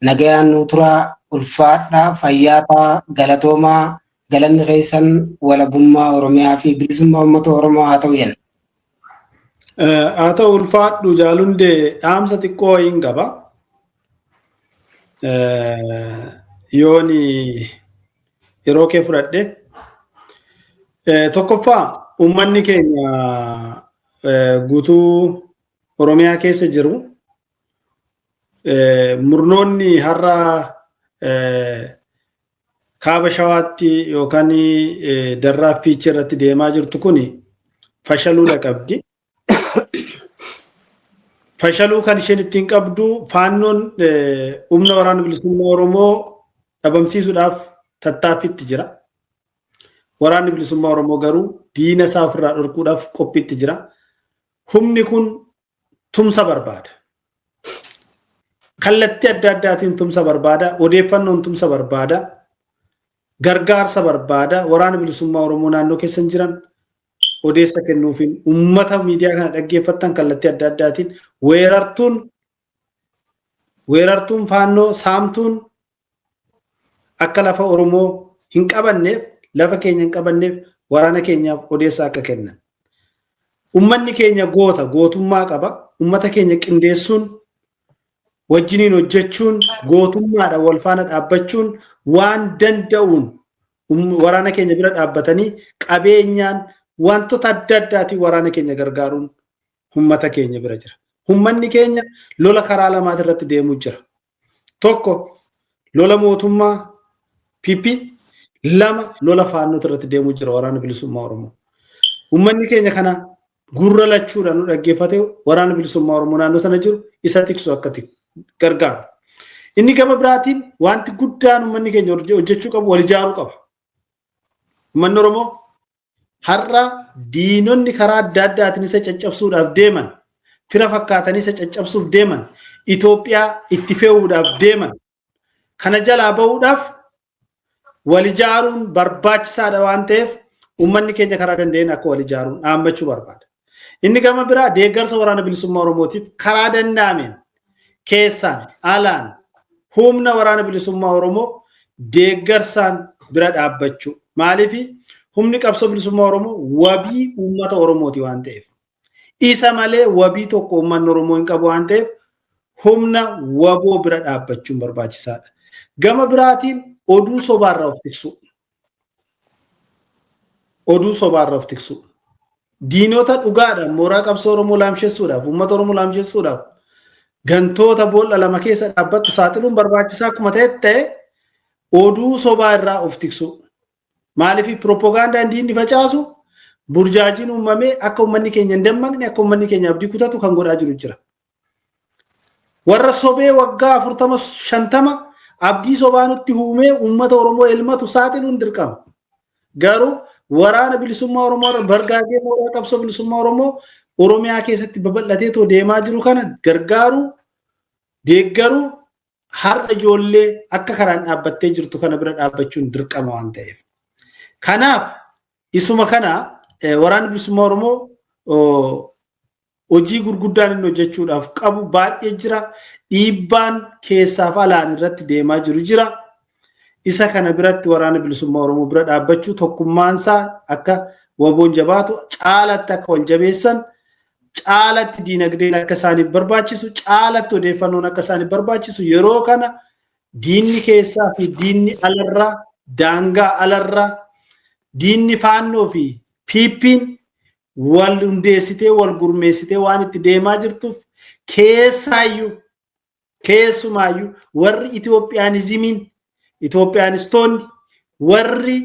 Speaker 1: nagayaan nu turaa. Ulfaadhaa, fayyaataa, galatoomaa. Galanni keessan walabummaa Oromiyaa fi bilisummaa uummata Oromoo haa ta'u jenna.
Speaker 4: Haa ta'u, ulfaadhu jaalundee. Dhaamsa xiqqoo wayiin qaba. Yooni yeroo kee fudhadhe. Tokkoffaa, uummanni keenya guutuu Oromiyaa keessa jiru murnoonni har'a kaaba Shawaatti yookaan Darraa Fiichee irratti deemaa jirtu kun fashaluudha qabdi. Fashaluu kan isheen ittiin qabdu, Faannoon humna Waraana Bilisummaa Oromoo dhabamsiisuudhaaf tattaaffiitti jira. Waraanni Bilisummaa Oromoo garuu diina isaa ofirraa dhorkuudhaaf qophiitti jira. Humni kun tumsa barbaada. Kallattii adda addaatiin tumsa barbaada. Odeeffannoon tumsa barbaada. Gargaarsa barbaada. Waraana Bilisummaa Oromoo naannoo keessan jiran odeessa kennuufiin, uummata miidiyaa kana dhaggeeffattan, kallattii adda addaatiin weerartuun Faannoo saamtuun akka lafa Oromoo hin qabanneef, lafa keenya hin qabanneef, waraana keenyaaf odeessa akka kennan. Uummanni keenya goota, gootummaa qaba. Uummata keenya qindeessuun, wajjiniin hojjechuun, gootummaadha wal faana dhaabbachuun, waan danda'uun waraana keenya bira dhaabbatanii qabeenyaan, wantoota adda addaatiin waraana keenya gargaaruun uummata keenya bira jira. Uummanni keenya lola karaa lamaati irratti deemuu jira. Tokko lola mootummaa PP, lama lola Faannoo irratti deemuu jira Waraana Bilisummaa Oromoo. Uummanni keenya kana gurra lachuudhaan nu dhaggeeffate, Waraana Bilisummaa Oromoo naannoo sana jiru isa tiksu akka gargaaru. Inni gama biraatiin wanti guddaan uummanni keenya hojjechuu qabu, wal ijaaruu qaba. Uummanni Oromoo har'a diinonni karaa adda addaatiin isa caccabsuudhaaf deeman, fira fakkaatanii isa caccabsuuf deeman, Itoophiyaa itti fe'uudhaaf deeman, kana jalaa bahuudhaaf wal ijaaruun barbaachisaadha waan ta'eef, uummanni keenya karaa danda'een akka wal ijaaruun dhaammachuu barbaada. Inni gama biraa, deeggarsa Waraana Bilisummaa Oromootiif karaa danda'ameen keessaan alaan humna Waraana Bilisummaa Oromoo deeggarsaan bira dhaabbachuu. Maaliif? Humni qabsoo bilisummaa Oromoo wabii uummata Oromooti waan ta'eef. Isa malee wabii tokko uummanni Oromoo hin qabu waan ta'eef, humna WBO bira dhaabbachuun barbaachisaadha. Gama biraatiin oduu sobaarraa of tiksuu. Oduu sobaarraa of tiksuu. Diinota dhugaadhaan mooraa qabsoo Oromoo laamshessuudhaaf, uummata Oromoo laamshessuudhaaf gantoota boolla lama keessa dhaabbattu saaxiluun barbaachisaa akkuma ta'e ta'e, oduu sobaa irraa of tiksuu. Maaliif? Pirooppogaandaan diinni facaasu burjaajiin uumamee akka uummanni keenya hin dammaqne, akka uummanni keenya abdii kutatu kan godhaa jiru jira. Warra sobee waggaa 40, 50 abdii sobaa nutti uumee uummata Oromoo elmatu saaxiluun dirqama. Garuu Waraana Bilisummaa Oromoo bargaagee mooraa qabsoo bilisummaa Oromoo Oromiyaa keessatti babal'atee too deemaa jiru kana gargaaruu, deeggaruu, har'a ijoollee akka kanaan dhaabbattee jirtu kana bira dhaabbachuun dirqama waan ta'eef. Kanaaf isuma kana Waraanni Bilisummaa Oromoo hojii gurguddaan inni hojjechuudhaaf qabu baay'ee jira. Dhiibbaan keessaaf alaan irratti deemaa jiru jira. Isa kana biratti Waraana Bilisummaa Oromoo bira dhaabbachuu, tokkummaansaa akka WBOn jabaatu, caalatti akka wal jabeessan, caalatti diinagdeen akka isaaniif barbaachisu, caalatti odeeffannoon akka isaaniif barbaachisu, yeroo kana diinni keessaa fi diinni alarraa, daangaa alarraa, diinni Faannoo fi PPn wal hundeessitee, wal gurmeessitee waan itti deemaa jirtuuf, keessaayyuu keessumaayyuu warri Itoophiyaanizimiin, Itoophiyaanistoonni, warri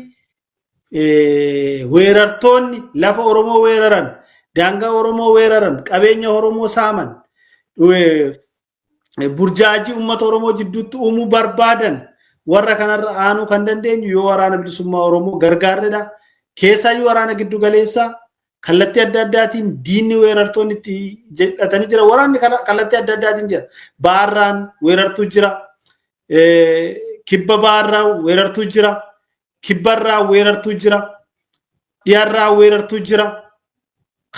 Speaker 4: weerartoonni lafa Oromoo weeraran, daangaa Oromoo weeraran, qabeenya Oromoo saaman, burjaajii uummata Oromoo jidduutti uumuu barbaadan, warra kanarra aanuu kan dandeenyu yoo Waraana Bilisummaa Oromoo gargaarredha. Keessaayyuu waraana giddu galeessaa kallattii adda addaatiin diinni weerartoonni itti jedhatanii jira. Waraanni kallattii adda addaatiin jira. Baarraan weerartuu jira. Kibba baarraa weerartuu jira. Kibbarraa weerartuu jira. Dhiyaarraa weerartuu jira.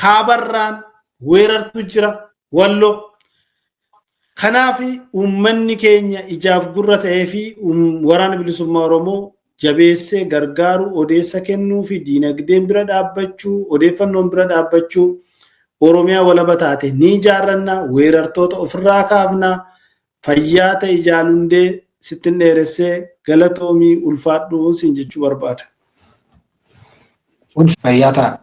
Speaker 4: Kaabarraan weerartuu jira. Walloo. Kanaaf uummanni keenya ijaaf gurra ta'ee fi Waraana Bilisummaa Oromoo jabeessee gargaaru, odeessa kennuu fi diinagdeen bira dhaabbachuu, odeeffannoon bira dhaabbachuu, Oromiyaa walaba taate ni ijaarranna, weerartoota ofirraa kaafna, fayyaa ta'e jaalundee. Sittin dheeressee, galatoomii, ulfaadhuu siin jechuu barbaada.
Speaker 1: Fayyaa ta'a.